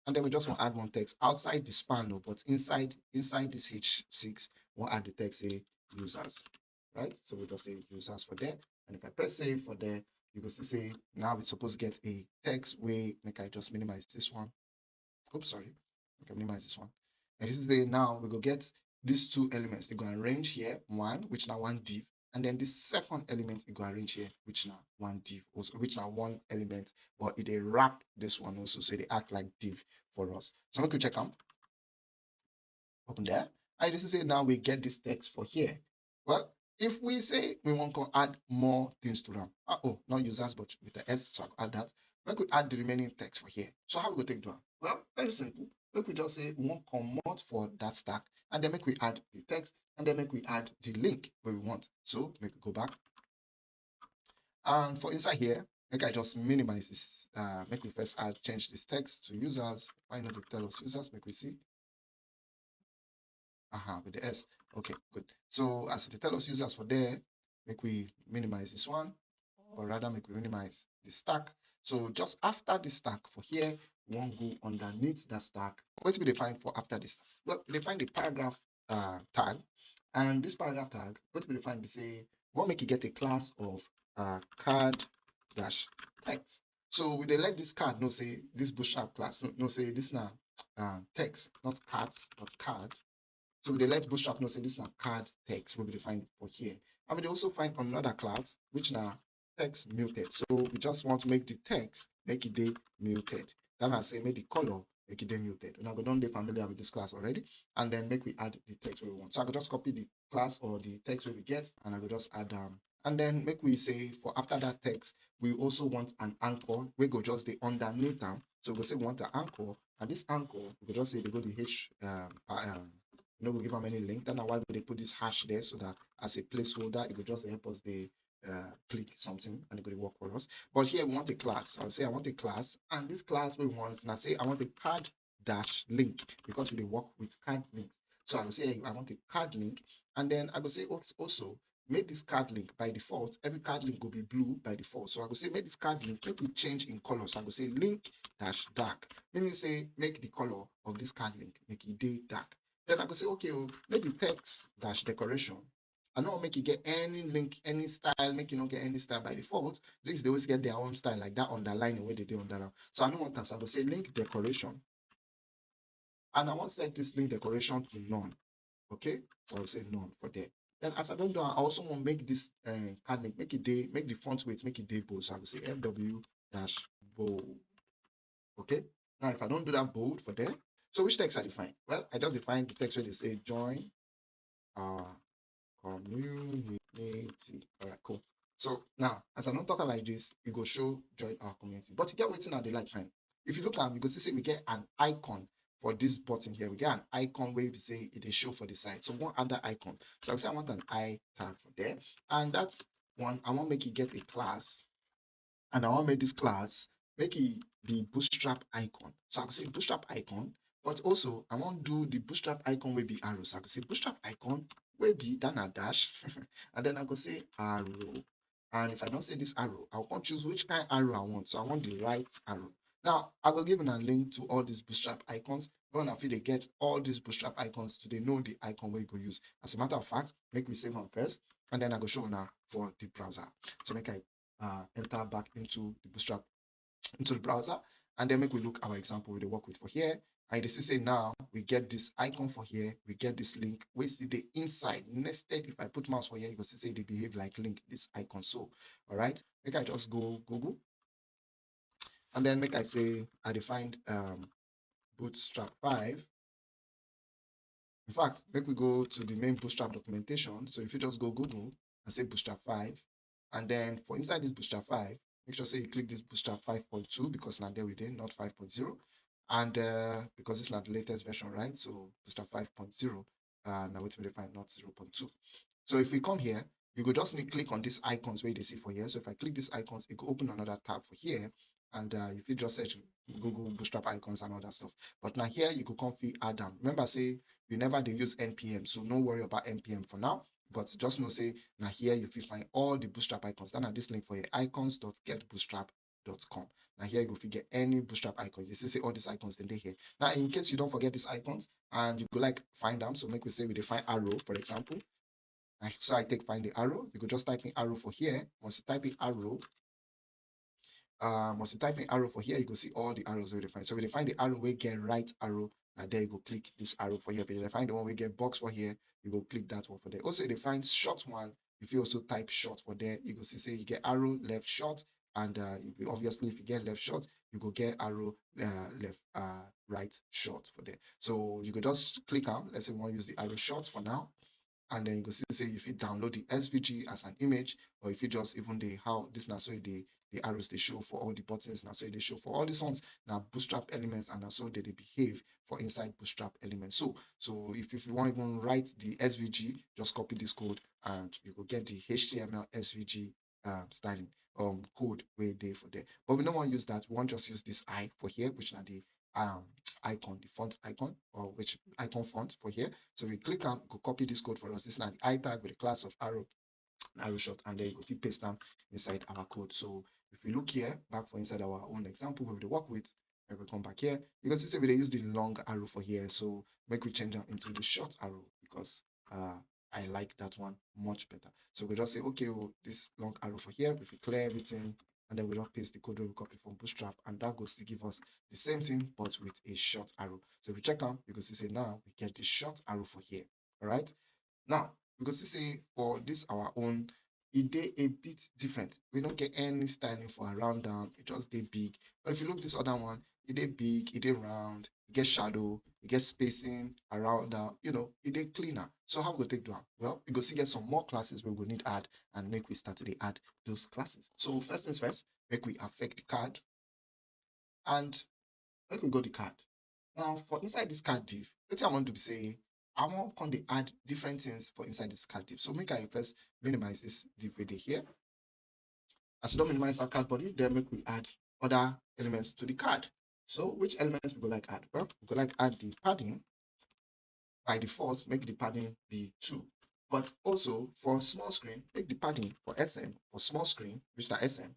And then we just want to add one text outside the span, no, but inside inside this H six, we'll add the text say users, right? So we just say users for there. And if I press save for there, you go see say now we suppose get a text way. Make I just minimize this one. Oops, sorry. I can minimize this one. And this is the now we go get these two elements. They go arrange here, one, which now one div, and then the second element it go arrange here, which now one div, also which now one element, but it they wrap this one also, so they act like div for us. So make we check them. Open there. I just say now we get this text for here. Well, if we say we want to add more things to them, uh, oh, not users, but with the S, so I add that. Make we add the remaining text for here. So how we go take do am? Well, very simple. Make we just say we want comot for that stack, and then make we add the text, and then make we add the link where we want. So make we go back. And for inside here, make I just minimize this. Uh, make we first add change this text to users. Why not they tell us users? Make we see. Uh-huh, with the S. Okay, good. So as they tell us users for there, make we minimize this one, or rather make we minimize the stack. So just after the stack for here, we want go underneath that stack. What we define for after this? Well, we define the paragraph uh, tag, and this paragraph tag, what we define be say we want make it get a class of uh, card dash text. So we dey let this card know say this bootstrap class know say this na uh, text, not cards, but card. So we dey let bootstrap know say this na card text wey we dey find for here. And we dey also find another class, which na text muted. So we just want to make the text make it dey muted. That na say make the color make it dey muted. Una go don dey familiar with this class already, and then make we add the text we want. So I go just copy the class or the text we get, and I go just add them. And then make we say for after that text, we also want an anchor. We go just the underneath them. So we go say we want an anchor, and this anchor, we go just say they go the H. Um, um, you know, we give them any link. That's why we put this hash there, so that as a placeholder, it will just help us the uh, click something and it will work for us. But here we want a class. I'll say I want a class, and this class we want, and I say I want a card dash link because we work with card links. So I'll say I want a card link, and then I go say also make this card link by default. Every card link will be blue by default. So I go say make this card link make it change in color. So I go say link dash dark. Meaning say make the color of this card link make it day dark. Then I go say okay, oh, make the text dash decoration I no make it get any link, any style, make it not get any style by default. Links they always get their own style, like that underlining where they do underline. So I don't want that. So I go say link decoration. And I want set this link decoration to none. Okay, so I'll say none for there. Then as I don't do, I also want make this uh, card make, make it day, make the font weight, make it day bold. So I will say F W dash bold. Okay. Now if I don't do that bold for there, so which text I define? Well, I just define the text where they say join our community. All right, cool. So now, as I don't talk like this, it go show join our community. But you get waiting at the like fine. If you look at, you go see we get an icon for this button here. We get an icon where we say it is show for the site. So one other icon. So I say I want an I tag for there, and that's one. I want make it get a class, and I want make this class make it be bootstrap icon. So I say bootstrap icon, but also I want do the bootstrap icon will be arrow. So I say bootstrap icon will be down a dash, and then I go say arrow. And if I don't say this arrow, I can choose which kind arrow I want. So I want the right arrow. Now I will give a link to all these bootstrap icons. When I feel they get all these bootstrap icons to they know the icon where you go use. As a matter of fact, make me save one first, and then I go show now for the browser. So make I uh, enter back into the bootstrap into the browser, and then make we look our example we work with for here. And you see say now we get this icon for here, we get this link. We see the inside nested. If I put mouse for here, you go see say they behave like link, this icon. So, all right, make I just go Google, and then make I say I defined um, Bootstrap five. In fact, make we go to the main Bootstrap documentation. So if you just go Google and say Bootstrap five, and then for inside this Bootstrap five, make sure say you click this Bootstrap five point two because now there we did, not five point zero. And uh, because it's not the latest version, right? So Bootstrap five point zero, uh, now it's define not zero point two. So if we come here, you go just need click on these icons where they see for here. So if I click these icons, it could open another tab for here. And uh, if you just search Google Bootstrap icons and all that stuff. But now here you could come fit add them. Remember, say you never they use N P M, so no worry about N P M for now. But just know say now here you fit find all the Bootstrap icons. Then at this link for here, icons.getbootstrap.com. Now here you go fit get any Bootstrap icon. You see say all these icons then they here. Now in case you don't forget these icons and you go like find them, so make we say we define arrow, for example. And so I take find the arrow. You could just type in arrow for here. Once you type in arrow, um, once you type in arrow for here, you go see all the arrows wey you dey find. So if you dey find the arrow wey get right arrow, na there you go click this arrow for here. If you dey find the one wey get box for here, you go click that one for there. Also, if you dey find short one, you fit also type short for there. You go see say you get arrow left short, and uh, you go, obviously, if you get left short, you go get arrow uh, left uh, right short for there. So you go just click am. Let's say we wan use the arrow short for now, and then you go see say you fit download the S V G as an image, or if you just even the how this na so e dey the arrows dey show for all the buttons, na so e dey show for all these ones, na Bootstrap elements, and na so they dey behave for inside Bootstrap elements. So, so if, if you wan even write the S V G, just copy this code and you go get the H T M L S V G um, styling um, code wey dey for there. But we no wan use that. We wan just use this I for here, which na the um, icon, the font icon, or which icon font for here. So we click am, go copy this code for us. This na the I tag with the class of arrow, arrow short, and then you go fit paste am inside our code. So if we look here, back for inside our own example wey we dey work with, I go come back here. You go see say we dey use the long arrow for here. So make we change am into the short arrow because uh, I like that one much better. So we just say, okay, oh, this long arrow for here, if we clear everything, and then we just paste the code wey we copy from Bootstrap, and that go still give us the same thing, but with a short arrow. So if we check am, you go see say now we get the short arrow for here. All right. Now, we go see say for this our own, e dey a bit different. We no get any styling for around am. E just dey big. But if you look this other one, e dey big, e dey round, e get shadow, e get spacing around am. You know, e dey cleaner. So how we go take do am? Well, e go still get some more classes wey we go need add, and make we start to dey add those classes. So first things first, make we affect the card, and make we go the card. Now, for inside this card div, wetin I wan do be say I wan come dey add different things for inside this card div. So make I first minimize this div wey dey here. As you don minimize that card body, then make we add other elements to the card. So which elements we go like add? Well, we go like add the padding. By default, make the padding be two. But also for small screen, make the padding for S M, for small screen, which na S M.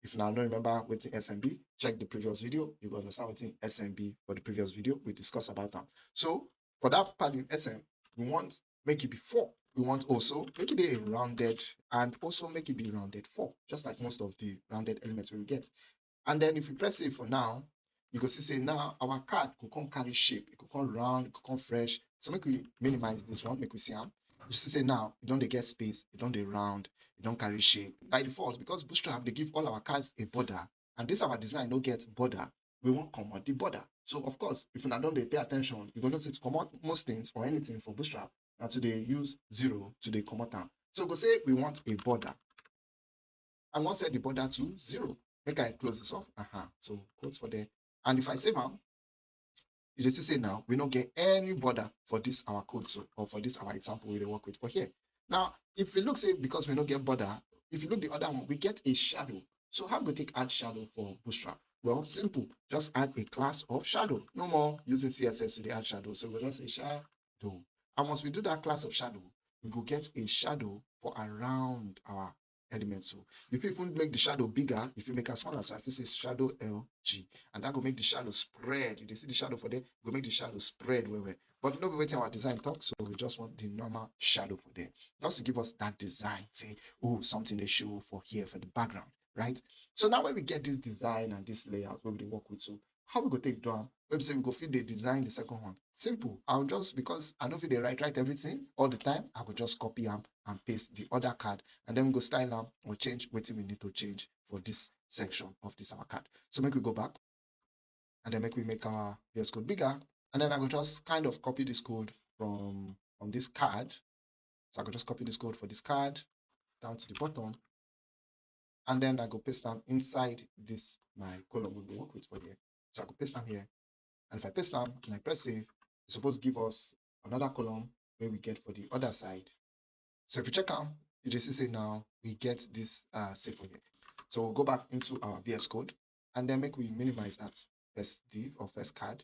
If una no remember wetin S M be, check the previous video, you go understand wetin S M be for the previous video. We discuss about am. So for that padding S M, we want make it be four. We want also make it dey rounded and also make it be rounded four, just like most of the rounded elements wey we get. And then if we press save for now, you go see say now our card go come carry shape, e go come round, e go come fresh. So make we minimize this one, make we see am. You see say now e don dey get space, e don dey round, e don carry shape. By default, because Bootstrap dey give all our cards a border, and this our design no get border, we wan comot the border. So of course, if una don dey pay attention, you go know say to comot most things or anything for Bootstrap, na to dey use zero to dey comot am. So we go say we want a border. I wan set the border to zero. Make I close this off. Uh-huh. So quotes for there. And if I save am, you dey see say now we no get any border for this our code so, or for this our example we dey work with for here. Now, if you look say because we no get border, if you look the other one, we get a shadow. So how we go take add shadow for Bootstrap? Well, simple. Just add a class of shadow. No more using C S S to dey add shadow. So we just say shadow. And once we do that class of shadow, we go get a shadow for around our element. So you fit even make the shadow bigger, you fit make am smaller. So I fit say shadow L G, and that go make the shadow spread. You dey see the shadow for there, go make the shadow spread well well. But no be wetin our design talk, so we just want the normal shadow for there, just to give us that design. Say, oh, something dey show for here for the background, right? So now when we get this design and this layout wey we dey work with, so how we go take do am? Wey be say we go fit dey design the second one. Simple. I'll just, because I no fit dey write, write everything all the time, I go just copy am and paste the other card, and then we go style am or change wetin we need to change for this section of this our card. So make we go back, and then make we make our V S Code bigger, and then I go just kind of copy this code from, from this card. So I go just copy this code for this card down to the bottom, and then I go paste am inside this my column we go work with for here. So I go paste am here, and if I paste am and I press save, e suppose give us another column wey we get for the other side. So if you check am, you dey see say now we get this uh, save for here. So we'll go back into our V S Code, and then make we minimize that first div or first card,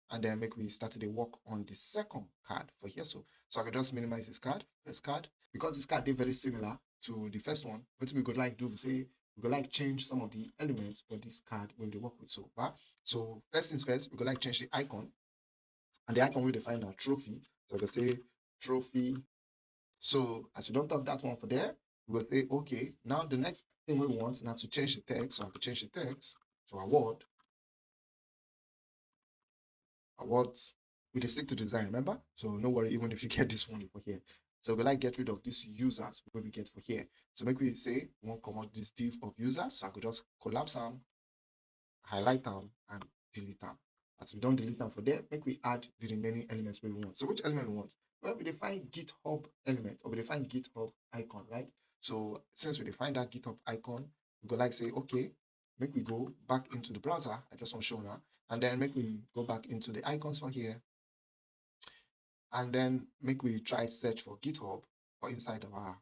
and then make we start to dey work on the second card for here. So, so I can just minimize this card, first card, because this card dey very similar to the first one. Wetin we go like do be say we go like change some of the elements for this card wey we dey work with so far. So first things first, we go like change the icon, and the icon wey we dey find na trophy. So I go say trophy. So as we don talk that one for there, We go say, okay, now the next thing we want now to change the text. So I could change the text to award. Award. We dey stick to design, remember? So no worry, even if you get this one for here. So we like get rid of these users wey we get for here. So make we say we wan comot this div of users. So I go just collapse am, highlight am, and delete am. As we don delete am for there, make we add the remaining elements wey we want. So which element we want? Well, we dey find GitHub element, or we dey find GitHub icon, right? So since we dey find that GitHub icon, we go like say, okay, make we go back into the browser. I just wan show una, and then make we go back into the icons for here, and then make we try search for GitHub for inside of our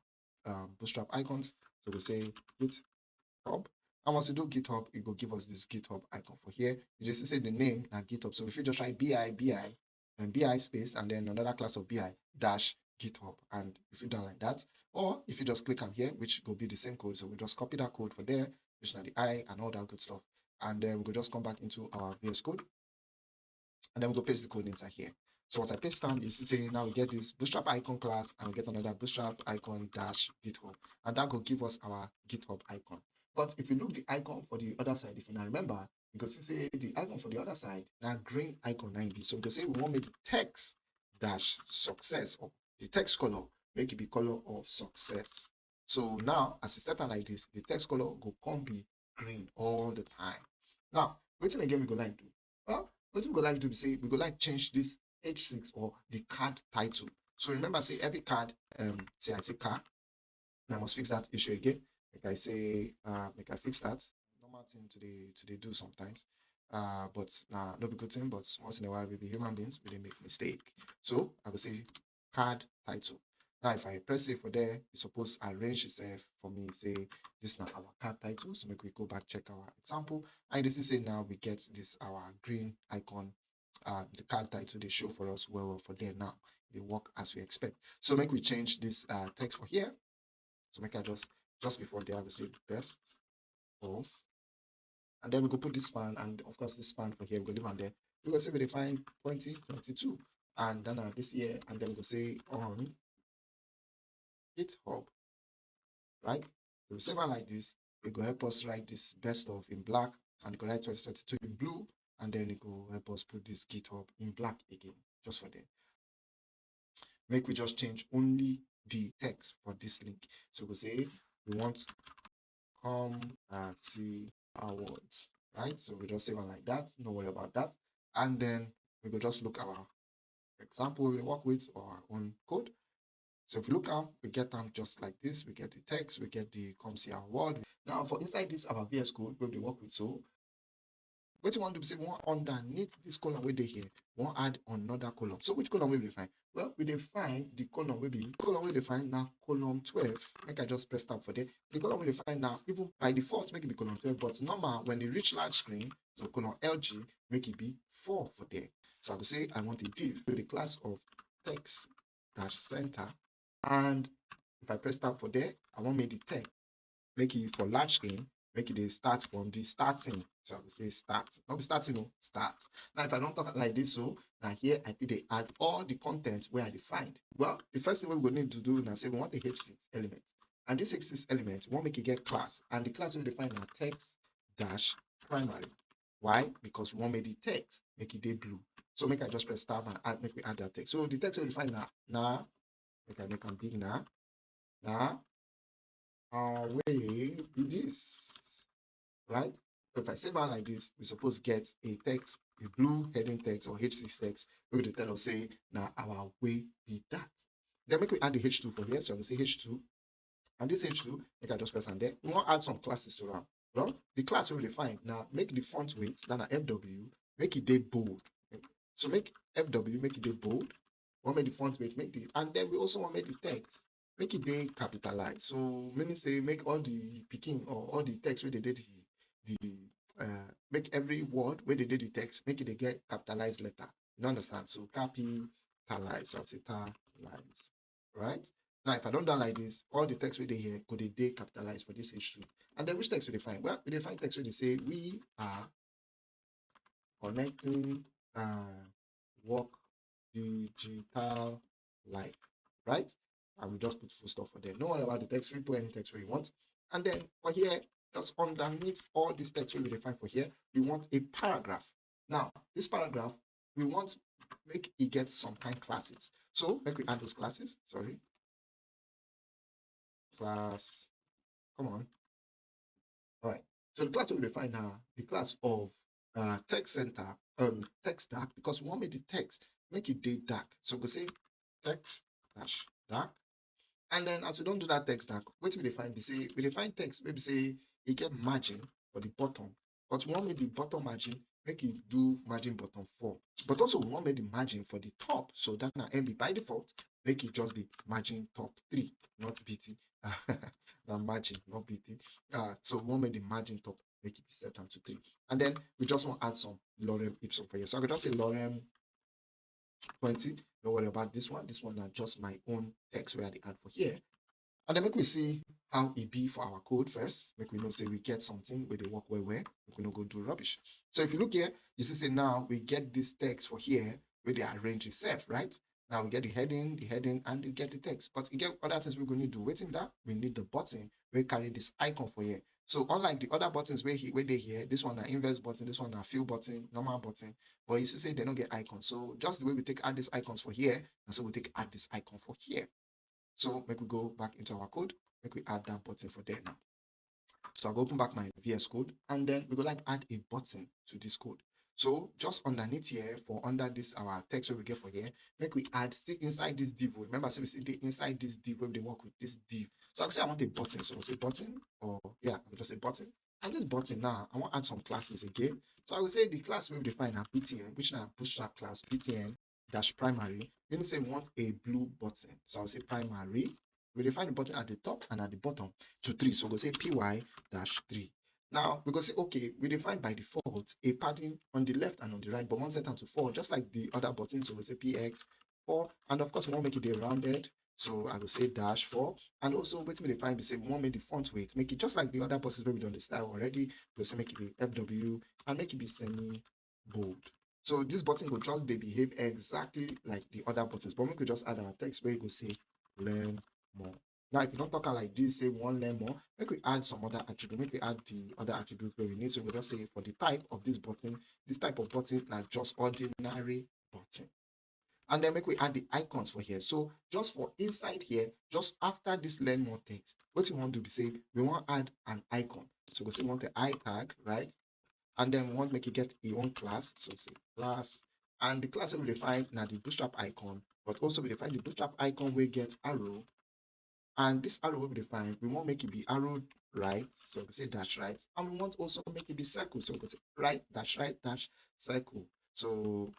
um, Bootstrap icons. So we say GitHub. And once we do GitHub, it go give us this GitHub icon for here. You just see say the name na GitHub. So if you just try B I, B I, and B I space, and then another class of B I dash GitHub. And if you done like that, or if you just click am here, which go be the same code. So we just copy that code for there, which na the I and all that good stuff. And then we go just come back into our V S Code. And then we go paste the code inside here. So once I paste am, you see say now we get this Bootstrap icon class, and we get another Bootstrap icon dash GitHub. And that go give us our GitHub icon. But if you look the icon for the other side, if you now remember, you go see say the icon for the other side na green icon na im be. So we go say we wan make the text dash success, or the text color, make it be color of success. So now, as you set am like this, the text color go come be green all the time. Now, wetin again we go like do? Well, wetin we go like do be say we go like change this H six or the card title. So remember say every card, um, say I say car, I must fix that issue again. Make I say, uh, make I fix that. Normal thing to dey, to dey do sometimes. Uh, but na no be good thing, but once in a while we be human beings, we dey make mistake. So I go say card title. Now, if I press save for there, e suppose arrange itself for me. Say this na our card title. So make we go back, check our example. And you see say now we get this our green icon. Uh, the card title dey show for us well, well for there now. E dey work as we expect. So make we change this, uh, text for here. So make I just, just before there, I go say best of. And then we go put this span, and of course this span for here, we go leave am there. We go say we dey find twenty twenty-two, and then, uh, this year, and then we go say on GitHub, right? So we save am like this. E go help us write this best of in black, and e go write twenty twenty-two in blue, and then e go help us put this GitHub in black again, just for there. Make we just change only the text for this link. So we say we want come and see awards, right? So we just save am like that. No worry about that. And then we go just look our example we work with or our own code. So if you look am, we get am just like this. We get the text, we get the come see award. Now for inside this our V S Code wey we dey work with, so wetin we wan do be say we wan underneath this column wey dey here, we wan add another column. So which column wey we dey find? Well, we dey find the column wey be, column wey we dey find na column twelve. Make I just press tab for there. The column wey we dey find now, even by default, make it be column twelve, but normal, when e reach large screen, so column L G, make it be four for there. So I go say I want a div with the class of text dash center. And if I press tab for there, I wan make the text, make it for large screen, make it dey start from the starting. So I go say start. No be starting, no, start. Now, if I don talk like this, so now here I fit dey add all the content wey I dey find. Well, the first thing wey we go need to do na say we want a H six element. And this H six element, we wan make e get class. And the class wey we dey find na text dash primary. Why? Because we wan make the text make e dey blue. So make I just press tab and add, make we add that text. So the text wey we find na, na, make I make am big na, na, uh, wey be this, right? So if I save am like this, we suppose get a text, a blue heading text or H six text, wey go dey tell us say na our wey be that. Then make we add the H two for here. So I go say H two. And this H two, make I just press am there. We wan add some classes to am. Well, the class wey we dey find na make the font weight, that na F W, make e dey bold. So make F W, make e dey bold. We wan make the font weight, make the, and then we also wan make the text, make e dey capitalized. So meaning say make all the pikin or all the text wey dey dey the, the, uh, make every word wey dey dey the text, make e dey get capitalized letter. You understand? So capitalized. So I say talize, right? Now, if I don done like this, all the text wey dey here go dey dey capitalized for this H two. And then which text we dey find? Well, we dey find text wey dey say we are connecting, uh, work digital life, right? I will just put full stop for there. No worry about the text, we put any text where you want. And then for here, just underneath all this text we will define for here, we want a paragraph. Now, this paragraph, we want make it get some kind classes. So make we add those classes, sorry. Class, come on. All right. So the class we define now, the class of uh, text center, um, text dark, because we want make the text make it dey dark. So we go say text dash dark. And then as we don do that text dark, wetin we dey find be say we dey find text wey be say e get margin for the bottom, but we want make the bottom margin make e do margin bottom four. But also we want make the margin for the top, so that na M B by default, make it just be margin top three, not B T. Na margin, not B T. Uh, so we want make the margin top make it be set am to three. And then we just want add some lorem ipsum for here. So I could just say lorem twenty. No worry about this one. This one na just my own text wey I dey add for here. And then make we see how e be for our code first. Make we know say we get something wey dey work well well. Make we no go do rubbish. So if you look here, you see say now we get this text for here wey dey arrange itself, right? Now we get the heading, the heading, and we get the text. But e get other things we go need do. Wetin that? We need the button wey carry this icon for here. So unlike the other buttons wey he, wey dey here, this one na inverse button, this one na fill button, normal button. But you see say they no get icon. So just the way we take add these icons for here, and so we take add this icon for here. So make we go back into our code, make we add that button for there now. So I go open back my V S Code, and then we go like add a button to this code. So just underneath here, for under this our text wey we get for here, make we add still inside this div. Remember, say we still dey inside this div wey we dey work with, this div. So I go say I want a button. So I go say button, or yeah, I go just say button. And this button now, I want add some classes again. So I go say the class wey we define na B T N, which na Bootstrap class, B T N dash primary, meaning say we want a blue button. So I go say primary. We define the button at the top and at the bottom to three. So we go say P Y dash three. Now we go say, okay, we define by default a padding on the left and on the right, but we want set am to four, just like the other button. So we say P X four, and of course we want make it dey rounded. So I go say dash four, and also wetin we define be say we want make the font weight make it just like the other buttons wey we don dey style already. We go say make it be F W and make it be semi bold. So this button go just dey behave exactly like the other buttons, but make we just add our text wey go say learn more. Now, if you don talk am like this, say we wan learn more, make we add some other attribute, make we add the other attribute wey we need. So we just say for the type of this button, this type of button na just ordinary button. And then make we add the icons for here. So just for inside here, just after this learn more text, wetin we wan do be say we wan add an icon. So we go say we want the I tag, right? And then we want make e get e own class. So say class. And the class wey we define na the Bootstrap icon, but also we define the Bootstrap icon wey get arrow. And this arrow wey we define, we want make it be arrow right. So we say dash right. And we want also make it be circle. So we say right dash right dash circle. So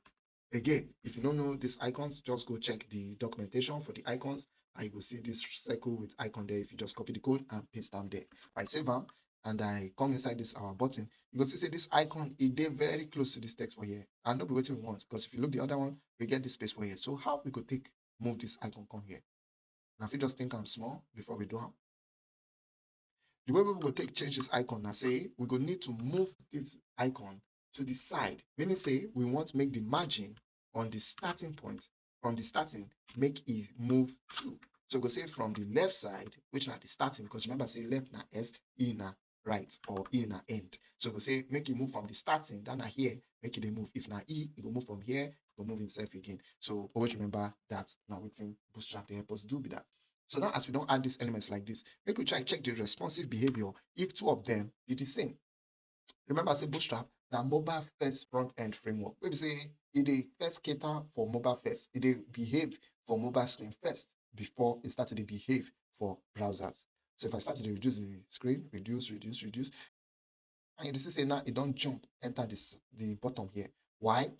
again, if you don't know these icons, just go check the documentation for the icons, and you will see this circle with icon there. If you just copy the code and paste them there, I save them and I come inside this our button, you go see say this icon, e dey very close to this text for here. And no be wetin we want, because if you look the other one, we get this space for here. So how we go take move this icon come here? Now, if you just think am small before we do am, the way we go take change this icon na say we go need to move this icon to the side, meaning say we want make the margin on the starting point, from the starting, make e move two. So we go say from the left side, which na the starting, because remember say left na S, E na right, or E na end. So we go say make e move from the starting, that na here, make e dey move. If na E, e go move from here, e go move himself again. So always remember that na wetin Bootstrap dey help us do be that. So now as we don add these elements like this, make we try check the responsive behavior if two of them be the same. Remember say Bootstrap na mobile first front end framework wey be say e dey first cater for mobile first, e dey behave for mobile screen first before e start to dey behave for browsers. So if I start to dey reduce the screen, reduce, reduce, reduce, and you see say now e don jump enter this the bottom here. Why?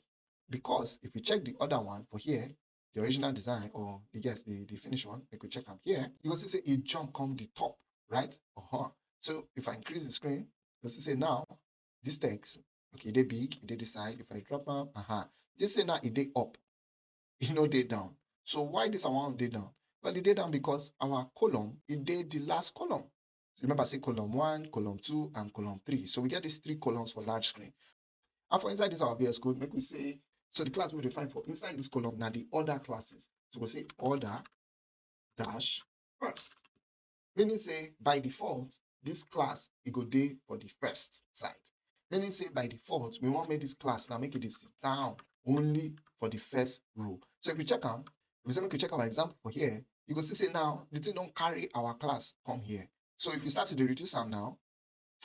Because if we check the other one for here, the original design, or the, yes, the, the finished one, make we check am here, you go see say e jump come the top, right? Uh-huh. So if I increase the screen, you go see say now this text, okay, e dey big, e dey this side. If I drop am, uh-huh, this say now e dey up, e no dey down. So why this one dey down? Well, e dey down because our column, e dey the last column. Remember say column one, column two, and column three. So we get these three columns for large screen. And for inside this our V S Code, make we say, so the class we define for inside this column na the other classes. So we say other, dash first. Meaning say by default, this class, e go dey for the first side. Meaning say by default, we wan make this class now make it dey sit down only for the first row. So if you check am, if you say make you check our example for here, you go see say now the thing don carry our class come here. So if you start to dey reduce am now,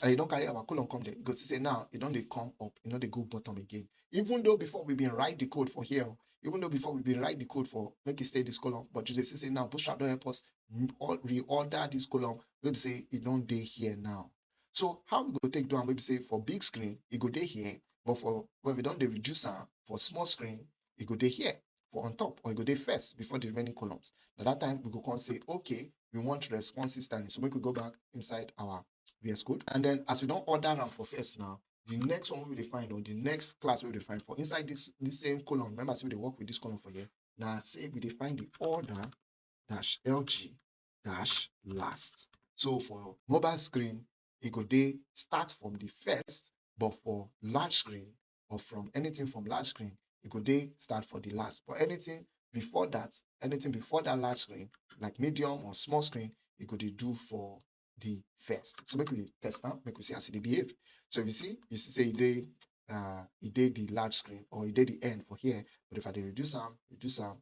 and you don carry our column come there, you go see say now e don dey come up, e no dey go bottom again. Even though before we been write the code for here, even though before we been write the code for make e stay this column, but you dey see say now Bootstrap don help us re- al- reorder this column wey be say e don dey here now. So how we go take do am wey be say for big screen, e go dey here, but for when we don dey reduce am for small screen, e go dey here for on top, or e go dey first before the remaining columns. Na that time we go come say, okay, we want responsive styling. So make we go back inside our V S Code. And then as we don order am for first now, the next one wey we dey find, or the next class wey we dey find for inside this, this same column, remember say we dey work with this column for here. Now say we dey find the order dash L G dash last. So for mobile screen, e go dey start from the first, but for large screen, or from anything from large screen, e go dey start for the last. But anything before that, anything before that large screen, like medium or small screen, e go dey do for the first. So make we test am, make we see as e dey behave. So if you see, you see say e dey, uh, e dey the large screen, or e dey the end for here. But if I dey reduce am, reduce am,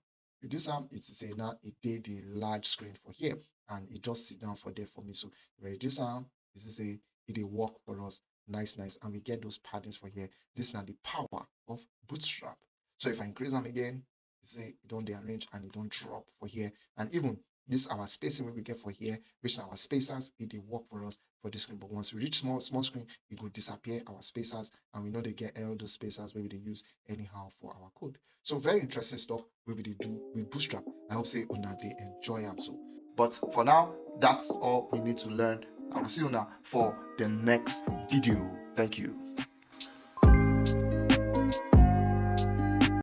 reduce am, you see say now e dey the large screen for here, and e just sit down for there for me. So if I reduce am, you see say e dey work for us. Nice, nice. And we get those paddings for here. This na the power of Bootstrap. So if I increase am again, you see e don dey arrange and e don drop for here. And even this our spacing wey we get for here, which na our spacers, e dey work for us for this screen. But once we reach small, small screen, e go disappear our spacers, and we no dey get all those spacers wey we dey use anyhow for our code. So very interesting stuff wey we dey do with Bootstrap. I hope say una dey enjoy am so. But for now, that's all we need to learn. I will see una for the next video. Thank you.